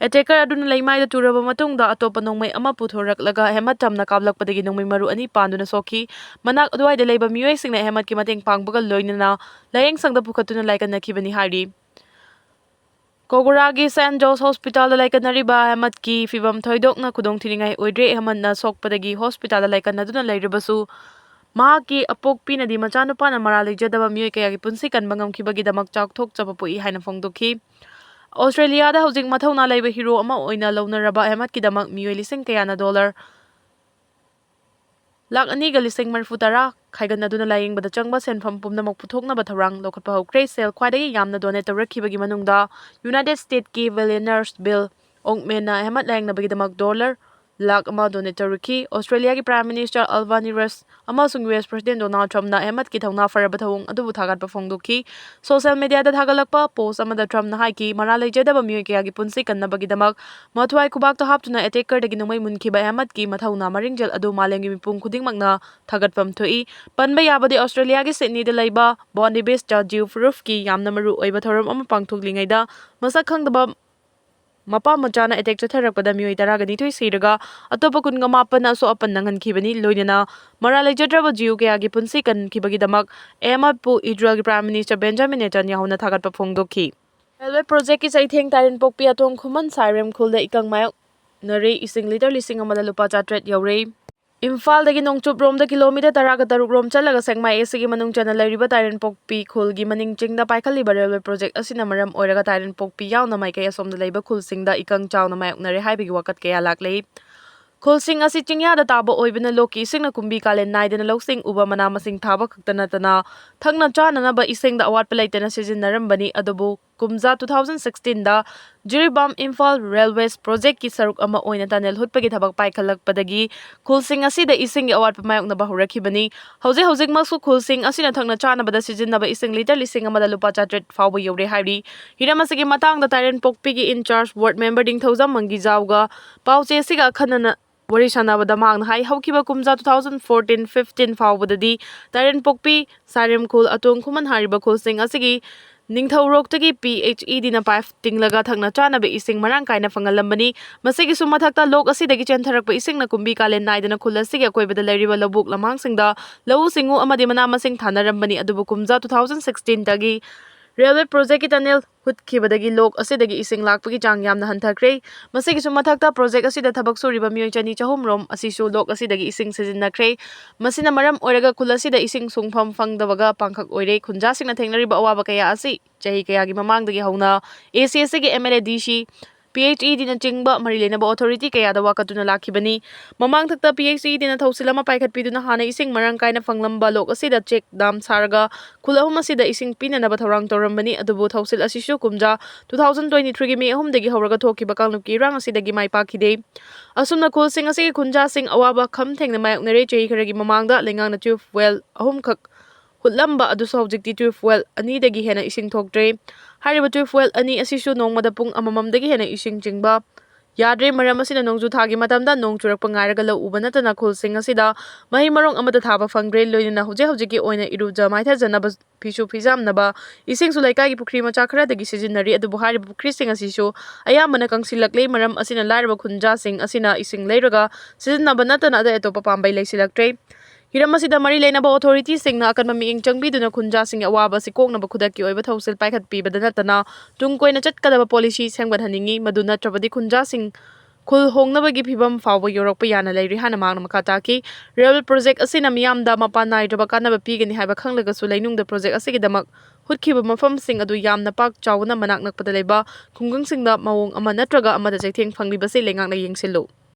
Attacker ꯑꯗꯨꯅ ꯂꯩꯃꯥꯏꯗ ꯇꯨꯔꯕ ꯃꯇꯨꯡꯗ ꯑꯇꯣꯞꯄ ꯅꯣꯡꯃꯩ ꯑꯃ ꯄꯨꯊꯣꯔꯛꯂꯒ ꯑꯍꯃꯗ ꯇꯝꯅ ꯀꯥꯞꯂꯛꯄꯗꯒꯤ ꯅꯣꯡꯃꯩ ꯃꯔꯨ ꯑꯅꯤ ꯄꯥꯟꯗꯨꯅ ꯁꯣꯛꯈꯤ꯫ ꯃꯅꯥꯛ ꯑꯗꯨꯋꯥꯏꯗ ꯂꯩꯕ ꯃꯤꯑꯣꯏꯁꯤꯡꯅ ꯑꯍꯃꯗꯀꯤ ꯃꯇꯦꯡ ꯄꯥꯡꯕꯒ ꯂꯣꯏꯅꯅ ꯂꯥꯌꯦꯡꯁꯪꯗ ꯄꯨꯈꯠꯇꯨꯅ ꯂꯥꯏꯀꯠꯅꯈꯤꯕꯅꯤ ꯍꯥꯏꯔꯤ꯫ ꯀꯣꯒꯣꯔꯥꯒꯤ ꯁꯦꯟ ꯖꯣꯁ ꯍꯣꯁꯄꯤꯇꯥꯜꯗ ꯂꯥꯏꯀꯠꯅꯔꯤꯕ ꯑꯍꯃꯗꯀꯤ ꯐꯤꯚꯝ ꯊꯣꯏꯗꯣꯛꯅ ꯈꯨꯗꯣꯡꯊꯤꯅꯤꯡꯉꯥꯏ ꯑꯣꯏꯗ꯭ꯔꯦ꯫ ꯑꯍꯃꯗꯅ ꯁꯣꯛꯄꯗꯒꯤ ꯍꯣꯁꯄꯤꯇꯥꯜꯗ ꯂꯥꯏꯀꯠꯅꯗꯨꯅ ꯂꯩꯔꯕꯁꯨ, ꯃꯍꯥꯛꯀꯤ ꯑꯄꯣꯛꯄꯤꯅꯗꯤ ꯃꯆꯥꯅꯨꯄꯥꯅ ꯃꯔꯥꯜ ꯂꯩꯖꯗꯕ ꯃꯤꯑꯣꯏ ꯀꯌꯥꯒꯤ ꯄꯨꯟꯁꯤ ꯀꯟꯕ ꯉꯝꯈꯤꯕꯒꯤꯗꯃꯛ ꯆꯥꯎꯊꯣꯛꯆꯕ ꯄꯣꯛꯏ ꯍꯥꯏꯅ ꯐꯣꯡꯗꯣꯛꯈꯤ꯫ ꯑꯣꯁꯇ꯭ꯔꯦꯂꯤꯌꯥꯗ ꯍꯧꯖꯤꯛ ꯃꯊꯧꯅꯥ ꯂꯩꯕ ꯍꯤꯔꯣ ꯑꯃ ꯑꯣꯏꯅ ꯂꯧꯅꯔꯕ ꯑꯍꯃꯗꯀꯤꯗꯃꯛ ꯃꯤꯑꯣꯏ ꯂꯤꯁꯤꯡ ꯀꯌꯥꯅ ꯗꯣꯂꯔ ꯂꯥꯈ ꯑꯅꯤꯒ ꯂꯤꯁꯤꯡ ꯃꯔꯤꯐꯨ ꯇꯔꯥ ꯈꯥꯏꯒꯠꯅꯗꯨꯅ ꯂꯥꯌꯦꯡꯕꯗ ꯆꯪꯕ ꯁꯦꯟꯐꯝ ꯄꯨꯝꯅꯃꯛ ꯄꯨꯊꯣꯛꯅꯕ ꯊꯧꯔꯥꯡ ꯂꯧꯈꯠꯄ ꯍꯧꯈ꯭ꯔꯦ꯫ ꯁꯦꯜ ꯈ꯭ꯋꯥꯏꯗꯒꯤ ꯌꯥꯝꯅ donate ꯇꯧꯔꯛꯈꯤꯕꯒꯤ ꯃꯅꯨꯡꯗ ꯌꯨꯅꯥꯏꯇꯦꯗ ꯁ꯭ꯇꯦꯠꯀꯤ billionaires Bill Ackmanꯅ Ahmad ꯂꯥꯌꯦꯡꯅꯕꯒꯤꯗꯃꯛ dollar lakh ꯑꯃ donate ꯇꯧꯔꯛꯈꯤ꯫ ꯑꯣꯁꯇ꯭ꯔꯦꯂꯤꯌꯥꯒꯤ Prime Minister Albanese ꯑꯃꯁꯨꯡ ꯌꯨ ꯑꯦꯁ President Donald Trumpꯅ ꯑꯍꯃꯗꯀꯤ ꯊꯧꯅꯥ ꯐꯔꯕ ꯊꯧꯑꯣꯡ ꯑꯗꯨꯕꯨ ꯊꯥꯒꯠꯄ ꯐꯣꯡꯗꯣꯛꯈꯤ꯫ Social mediaꯗ ꯊꯥꯒꯠꯂꯛꯄ post ꯑꯃꯗ Trumpꯅ ꯍꯥꯏꯈꯤ, ꯃꯔꯥꯜ ꯂꯩꯖꯗꯕ ꯃꯤꯑꯣꯏ ꯀꯌꯥꯒꯤ ꯄꯨꯟꯁꯤ ꯀꯟꯅꯕꯒꯤꯗꯃꯛ ꯃꯊ꯭ꯋꯥꯏ ꯈꯨꯕꯥꯛꯇ ꯍꯥꯞꯇꯨꯅ attackerꯗꯒꯤ ꯅꯣꯡꯃꯩ ꯃꯨꯟꯈꯤꯕ ꯑꯍꯃꯗꯀꯤ ꯃꯊꯧꯅꯥ ꯃꯔꯤꯡꯖꯦꯜ ꯑꯗꯨ ꯃꯥꯂꯦꯝꯒꯤ ꯃꯤꯄꯨꯝ ꯈꯨꯗꯤꯡꯃꯛꯅ ꯊꯥꯒꯠꯐꯝ ꯊꯣꯛꯏ꯫ ꯄꯟꯕ ꯌꯥꯕꯗꯤ, ꯑꯣꯁꯇ꯭ꯔꯦꯂꯤꯌꯥꯒꯤ ꯁꯤꯗꯅꯤꯗ ꯂꯩꯕ Bonney Beachꯇ Jew Proofꯀꯤ ꯌꯥꯝꯅ ꯃꯔꯨ ꯑꯣꯏꯕ ꯊꯧꯔꯝ ꯑꯃ ꯄꯥꯡꯊꯣꯛꯂꯤꯉꯩꯗ, ꯃꯁꯛ ꯈꯪꯗꯕ ꯃꯄꯥ ꯃꯆꯥꯅ attack ꯆꯠꯊꯔꯛꯄꯗ ꯃꯤꯑꯣꯏ ꯇꯔꯥꯒ ꯅꯤꯊꯣꯏ ꯁꯤꯔꯒ ꯑꯇꯣꯞꯄ ꯀꯨꯟꯒ ꯃꯥꯄꯟꯅ ꯑꯁꯣꯛ ꯑꯄꯟ ꯅꯪꯍꯟꯈꯤꯕꯅꯤ꯫ ꯂꯣꯏꯅꯅ ꯃꯔꯥꯜ ꯂꯩꯖꯗ꯭ꯔꯕ Jew ꯀꯌꯥꯒꯤ ꯄꯨꯟꯁꯤ ꯀꯟꯈꯤꯕꯒꯤꯗꯃꯛ ꯑꯍꯃꯗꯄꯨ ꯏꯖꯔꯦꯜꯒꯤ Prime Minister Benjamin Netanyahuꯅ ꯊꯥꯒꯠꯄ ꯐꯣꯡꯗꯣꯛꯈꯤ꯫ Railway projectꯀꯤ ꯆꯩꯊꯦꯡ ꯇꯥꯏꯔꯦꯟꯄꯣꯛꯄꯤ ꯑꯇꯣꯡ ꯈꯨꯃꯟ ꯁꯥꯏꯔꯦꯝ ꯈꯨꯜꯗ ꯏꯀꯪ ꯃꯥꯌꯣꯛꯅꯔꯦ꯫ ꯏꯁꯤꯡ litre ꯂꯤꯁꯤꯡ ꯑꯃꯗ ꯂꯨꯄꯥ ꯆꯥꯇ꯭ꯔꯦꯠ ꯌꯧꯔꯦ꯫ ꯏꯝꯐꯥꯜꯗꯒꯤ ꯅꯣꯡꯆꯨꯞꯔꯣꯝꯗ kilometre ꯇꯔꯥꯒ ꯇꯔꯨꯛ ꯔꯣꯝ ꯆꯠꯂꯒ ꯁꯦꯛꯃꯥꯏ ꯑꯦꯁꯤꯒꯤ ꯃꯅꯨꯡ ꯆꯟꯅ ꯂꯩꯔꯤꯕ ꯇꯥꯏꯔꯦꯟꯄꯣꯛꯄꯤ ꯈꯨꯜꯒꯤ ꯃꯅꯤꯡ ꯆꯤꯡꯗ ꯄꯥꯏꯈꯠꯂꯤꯕ railway project ꯑꯁꯤꯅ ꯃꯔꯝ ꯑꯣꯏꯔꯒ ꯇꯥꯏꯔꯦꯟꯄꯣꯛꯄꯤ ꯌꯥꯎꯅ ꯃꯥꯏꯀꯩ ꯑꯁꯣꯝꯗ ꯂꯩꯕ ꯈꯨꯜꯁꯤꯡꯗ ꯏꯀꯪ ꯆꯥꯎꯅ ꯃꯥꯌꯣꯛꯅꯔꯦ ꯍꯥꯏꯕꯒꯤ ꯋꯥꯀꯠ ꯀꯌꯥ ꯂꯥꯛꯂꯤ꯫ ꯈꯨꯜꯁꯤꯡ ꯑꯁꯤ ꯆꯤꯡꯌꯥꯗ ꯇꯥꯕ ꯑꯣꯏꯕꯅ ꯂꯣꯛꯀꯤ ꯏꯁꯤꯡꯅ ꯀꯨꯝꯕꯤ ꯀꯥꯂꯦꯟ ꯅꯥꯏꯗꯅ ꯂꯧꯁꯤꯡ ꯎꯕ, ꯃꯅꯥ ꯃꯁꯤꯡ ꯊꯥꯕ ꯈꯛꯇ ꯅꯠꯇꯅ ꯊꯛꯅ ꯆꯥꯅꯅꯕ ꯏꯁꯤꯡꯗ ꯑꯋꯥꯠꯄ ꯂꯩꯇꯅ ꯁꯤꯖꯤꯟꯅꯔꯝꯕꯅꯤ꯫ ꯑꯗꯨꯕꯨ ꯀꯨꯝꯖꯥ two thousand sixteenꯗ Jiribam Imphal railways projectꯀꯤ ꯁꯔꯨꯛ ꯑꯃ ꯑꯣꯏꯅ tunnel ꯍꯨꯠꯄꯒꯤ ꯊꯕꯛ ꯄꯥꯏꯈꯠꯂꯛꯄꯗꯒꯤ ꯈꯨꯜꯁꯤꯡ ꯑꯁꯤꯗ ꯏꯁꯤꯡꯒꯤ ꯑꯋꯥꯠꯄ ꯃꯥꯌꯣꯛꯅꯕ ꯍꯧꯔꯛꯈꯤꯕꯅꯤ꯫ ꯍꯧꯖꯤꯛ ꯍꯧꯖꯤꯛꯃꯛꯁꯨ ꯈꯨꯜꯁꯤꯡ ꯑꯁꯤꯅ ꯊꯛꯅ ꯆꯥꯅꯕꯗ ꯁꯤꯖꯤꯟꯅꯕ ꯏꯁꯤꯡ litre ꯂꯤꯁꯤꯡ ꯑꯃꯗ ꯂꯨꯄꯥ ꯆꯥꯇ꯭ꯔꯦꯠ ꯐꯥꯎꯕ ꯌꯧꯔꯦ ꯍꯥꯏꯔꯤ꯫ ꯍꯤꯔꯝ ꯑꯁꯤꯒꯤ ꯃꯇꯥꯡꯗ ꯇꯥꯏꯔꯦꯟꯄꯣꯛꯄꯤꯒꯤ in charge ward member ꯅꯤꯡꯊꯧꯖꯝ ꯃꯪꯒꯤꯖꯥꯎꯒ ꯄꯥꯎꯆꯦ ꯑꯁꯤꯒ ꯑꯈꯟꯅꯅ ꯋꯥꯔꯤ ꯁꯥꯟꯅꯕꯗ ꯃꯍꯥꯛꯅ ꯍꯥꯏ, ꯍꯧꯈꯤꯕ ꯀꯨꯝꯖꯥ two thousand fourteen fifteen ꯐꯥꯎꯕꯗꯗꯤ ꯇꯥꯏꯔꯦꯟꯄꯣꯛꯄꯤ, ꯁꯥꯏꯔꯦꯝꯈꯨꯜ, ꯑꯇꯣꯡ ꯈꯨꯃꯟ ꯍꯥꯏꯔꯤꯕ ꯈꯨꯜꯁꯤꯡ ꯑꯁꯤꯒꯤ ꯅꯤꯡꯊꯧꯔꯣꯛꯇꯒꯤ P H E Dꯅ pipe ꯇꯤꯡꯂꯒ ꯊꯛꯅ ꯆꯥꯅꯕ ꯏꯁꯤꯡ ꯃꯔꯥꯡ ꯀꯥꯏꯅ ꯐꯪꯍꯜꯂꯝꯕꯅꯤ꯫ ꯃꯁꯤꯒꯤꯁꯨ ꯃꯊꯛꯇ ꯂꯣꯛ ꯑꯁꯤꯗꯒꯤ ꯆꯦꯟꯊꯔꯛꯄ ꯏꯁꯤꯡꯅ ꯀꯨꯝꯕꯤ ꯀꯥꯂꯦꯟ ꯅꯥꯏꯗꯅ ꯈꯨꯜ ꯑꯁꯤꯒꯤ ꯑꯀꯣꯏꯕꯗ ꯂꯩꯔꯤꯕ ꯂꯧꯕꯨꯛ ꯂꯝꯍꯥꯡꯁꯤꯡꯗ ꯂꯧꯎ ꯁꯤꯡꯎ ꯑꯃꯗꯤ ꯃꯅꯥ ꯃꯁꯤꯡ ꯊꯥꯅꯔꯝꯕꯅꯤ꯫ ꯑꯗꯨꯕꯨ ꯀꯨꯝꯖꯥ two thousand sixteen ꯗꯒꯤ railway projectꯀꯤ tunnel ꯍꯨꯠꯈꯤꯕꯗꯒꯤ ꯂꯣꯛ ꯑꯁꯤꯗꯒꯤ ꯏꯁꯤꯡ ꯂꯥꯛꯄꯒꯤ ꯆꯥꯡ ꯌꯥꯝꯅ ꯍꯟꯊꯈ꯭ꯔꯦ꯫ ꯃꯁꯤꯒꯤꯁꯨ ꯃꯊꯛꯇ project ꯑꯁꯤꯗ ꯊꯕꯛ ꯁꯨꯔꯤꯕ ꯃꯤꯑꯣꯏ ꯆꯅꯤ ꯆꯍꯨꯝ ꯔꯣꯝ ꯑꯁꯤꯁꯨ ꯂꯣꯛ ꯑꯁꯤꯗꯒꯤ ꯏꯁꯤꯡ ꯁꯤꯖꯤꯟꯅꯈ꯭ꯔꯦ꯫ ꯃꯁꯤꯅ ꯃꯔꯝ ꯑꯣꯏꯔꯒ ꯈꯨꯜ ꯑꯁꯤꯗ ꯏꯁꯤꯡ ꯁꯨꯡꯐꯝ ꯐꯪꯗꯕꯒ ꯄꯥꯡꯈꯛ ꯑꯣꯏꯔꯦ꯫ ꯈꯨꯟꯖꯥꯁꯤꯡꯅ ꯊꯦꯡꯅꯔꯤꯕ ꯑꯋꯥꯕ ꯀꯌꯥ ꯑꯁꯤ ꯆꯍꯤ ꯀꯌꯥꯒꯤ ꯃꯃꯥꯡꯗꯒꯤ ꯍꯧꯅ A C S ꯒꯤ M L A, D C, P H E Dꯅꯆꯤꯡꯕ ꯃꯔꯤ ꯂꯩꯅꯕ authority ꯀꯌꯥꯗ ꯋꯥꯀꯠꯇꯨꯅ ꯂꯥꯛꯈꯤꯕꯅꯤ꯫ ꯃꯃꯥꯡꯊꯛꯇ P H E Dꯅ ꯊꯧꯁꯤꯜ ꯑꯃ ꯄꯥꯏꯈꯠꯄꯤꯗꯨꯅ ꯍꯥꯟꯅ ꯏꯁꯤꯡ ꯃꯔꯥꯡ ꯀꯥꯏꯅ ꯐꯪꯂꯝꯕ ꯂꯣꯛ ꯑꯁꯤꯗ check dam ꯁꯥꯔꯒ ꯈꯨꯜ ꯑꯍꯨꯝ ꯑꯁꯤꯗ ꯏꯁꯤꯡ ꯄꯤꯅꯅꯕ ꯊꯧꯔꯥꯡ ꯇꯧꯔꯝꯕꯅꯤ꯫ ꯑꯗꯨꯕꯨ ꯊꯧꯁꯤꯜ ꯑꯁꯤꯁꯨ ꯀꯨꯝꯖꯥ two thousand twenty threeꯒꯤ May ꯑꯍꯨꯝꯗꯒꯤ ꯍꯧꯔꯒ ꯊꯣꯛꯈꯤꯕ ꯀꯥꯡꯂꯨꯞꯀꯤ ꯏꯔꯥꯡ ꯑꯁꯤꯗꯒꯤ ꯃꯥꯏ ꯄꯥꯛꯈꯤꯗꯦ꯫ ꯑꯁꯨꯝꯅ ꯈꯨꯜꯁꯤꯡ ꯑꯁꯤꯒꯤ ꯈꯨꯟꯖꯥꯁꯤꯡ ꯑꯋꯥꯕ ꯈꯝ ꯊꯦꯡꯅ ꯃꯥꯌꯣꯛꯅꯔꯦ꯫ ꯆꯍꯤ ꯈꯔꯒꯤ ꯃꯃꯥꯡꯗ ꯂꯩꯉꯥꯛꯅ tube well ꯑꯍꯨꯝꯈꯛ ꯍꯨꯠꯂꯝꯕ ꯑꯗꯨꯁꯨ ꯍꯧꯖꯤꯛꯇꯤ tube well ꯑꯅꯤꯗꯒꯤ ꯍꯦꯟꯅ ꯏꯁꯤꯡ ꯊꯣꯛꯇ꯭ꯔꯦ꯫ ꯍꯥꯏꯔꯤꯕ tube well ꯑꯅꯤ ꯑꯁꯤꯁꯨ ꯅꯣꯡꯃꯗ ꯄꯨꯡ ꯑꯃꯃꯝꯗꯒꯤ ꯍꯦꯟꯅ ꯏꯁꯤꯡ ꯆꯤꯡꯕ ꯌꯥꯗ꯭ꯔꯦ꯫ ꯃꯔꯝ ꯑꯁꯤꯅ ꯅꯣꯡꯖꯨ ꯊꯥꯒꯤ ꯃꯇꯝꯗ ꯅꯣꯡ ꯆꯨꯔꯛꯄ ꯉꯥꯏꯔꯒ ꯂꯧ ꯎꯕ ꯅꯠꯇꯅ ꯈꯨꯜꯁꯤꯡ ꯑꯁꯤꯗ ꯃꯍꯩ ꯃꯔꯣꯡ ꯑꯃꯠꯇ ꯊꯥꯕ ꯐꯪꯗ꯭ꯔꯦ꯫ ꯂꯣꯏꯅꯅ ꯍꯧꯖꯤꯛ ꯍꯧꯖꯤꯛꯀꯤ ꯑꯣꯏꯅ ꯏꯔꯨꯖ ꯃꯥꯏꯊꯖꯅꯕ, ꯐꯤꯁꯨ ꯐꯤꯖꯥꯝꯅꯕ ꯏꯁꯤꯡꯁꯨ ꯂꯩꯀꯥꯏꯒꯤ ꯄꯨꯈ꯭ꯔꯤ ꯃꯆꯥ ꯈꯔꯗꯒꯤ ꯁꯤꯖꯤꯟꯅꯔꯤ꯫ ꯑꯗꯨꯕꯨ ꯍꯥꯏꯔꯤꯕ ꯄꯨꯈ꯭ꯔꯤꯁꯤꯡ ꯑꯁꯤꯁꯨ ꯑꯌꯥꯝꯕꯅ ꯀꯪꯁꯤꯜꯂꯛꯂꯦ꯫ ꯃꯔꯝ ꯑꯁꯤꯅ ꯂꯥꯏꯔꯕ ꯈꯨꯟꯖꯥꯁꯤꯡ ꯑꯁꯤꯅ ꯏꯁꯤꯡ ꯂꯩꯔꯒ ꯁꯤꯖꯤꯟꯅꯕ ꯅꯠꯇꯅ ꯑꯇꯩ ꯑꯇꯣꯞꯄ ꯄꯥꯝꯕꯩ ꯂꯩꯁꯤꯜꯂꯛꯇ꯭ꯔꯦ꯫ ꯍꯤꯔꯝ ꯑꯁꯤꯗ ꯃꯔꯤ ꯂꯩꯅꯕ authorityꯁꯤꯡꯅ ꯑꯀꯟꯕ ꯃꯤꯠꯌꯦꯡ ꯆꯪꯕꯤꯗꯨꯅ ꯈꯨꯟꯖꯥꯁꯤꯡꯒꯤ ꯑꯋꯥꯕ ꯑꯁꯤ ꯀꯣꯛꯅꯕ ꯈꯨꯗꯛꯀꯤ ꯑꯣꯏꯕ ꯊꯧꯁꯤꯜ ꯄꯥꯏꯈꯠꯄꯤꯕꯗ ꯅꯠꯇꯅ ꯇꯨꯡ ꯀꯣꯏꯅ ꯆꯠꯀꯗꯕ policy ꯁꯦꯝꯒꯠꯍꯟꯅꯤꯡꯏ꯫ ꯃꯗꯨ ꯅꯠꯇ꯭ꯔꯕꯗꯤ ꯈꯨꯟꯖꯥꯁꯤꯡ ꯈꯨꯜ ꯍꯣꯡꯅꯕꯒꯤ ꯐꯤꯕꯝ ꯐꯥꯎꯕ ꯌꯧꯔꯛꯄ ꯌꯥꯅ ꯂꯩꯔꯤ ꯍꯥꯏꯅ ꯃꯍꯥꯛꯅ ꯃꯈꯥ ꯇꯥꯈꯤ꯫ Railway project ꯑꯁꯤꯅ ꯃꯤꯌꯥꯝꯗ ꯃꯄꯥꯟ ꯅꯥꯏꯗ꯭ꯔꯕ ꯀꯥꯟꯅꯕ ꯄꯤꯒꯅꯤ ꯍꯥꯏꯕ ꯈꯪꯂꯒꯁꯨ ꯂꯩꯅꯨꯡꯗ project ꯑꯁꯤꯒꯤꯗꯃꯛ ꯍꯨꯠꯈꯤꯕ ꯃꯐꯝꯁꯤꯡ ꯑꯗꯨ ꯌꯥꯝꯅ ꯄꯥꯛ ꯆꯥꯎꯅ ꯃꯅꯥꯛ ꯅꯛꯄꯗ ꯂꯩꯕ ꯈꯨꯡꯒꯪꯁꯤꯡꯗ ꯃꯑꯣꯡ ꯑꯃ ꯅꯠꯇ꯭ꯔꯒ ꯑꯃꯗ ꯆꯩꯊꯦꯡ ꯐꯪꯂꯤꯕꯁꯤ ꯂꯩꯉꯥꯛꯅ ꯌꯦꯡꯁꯤꯜꯂꯨ꯫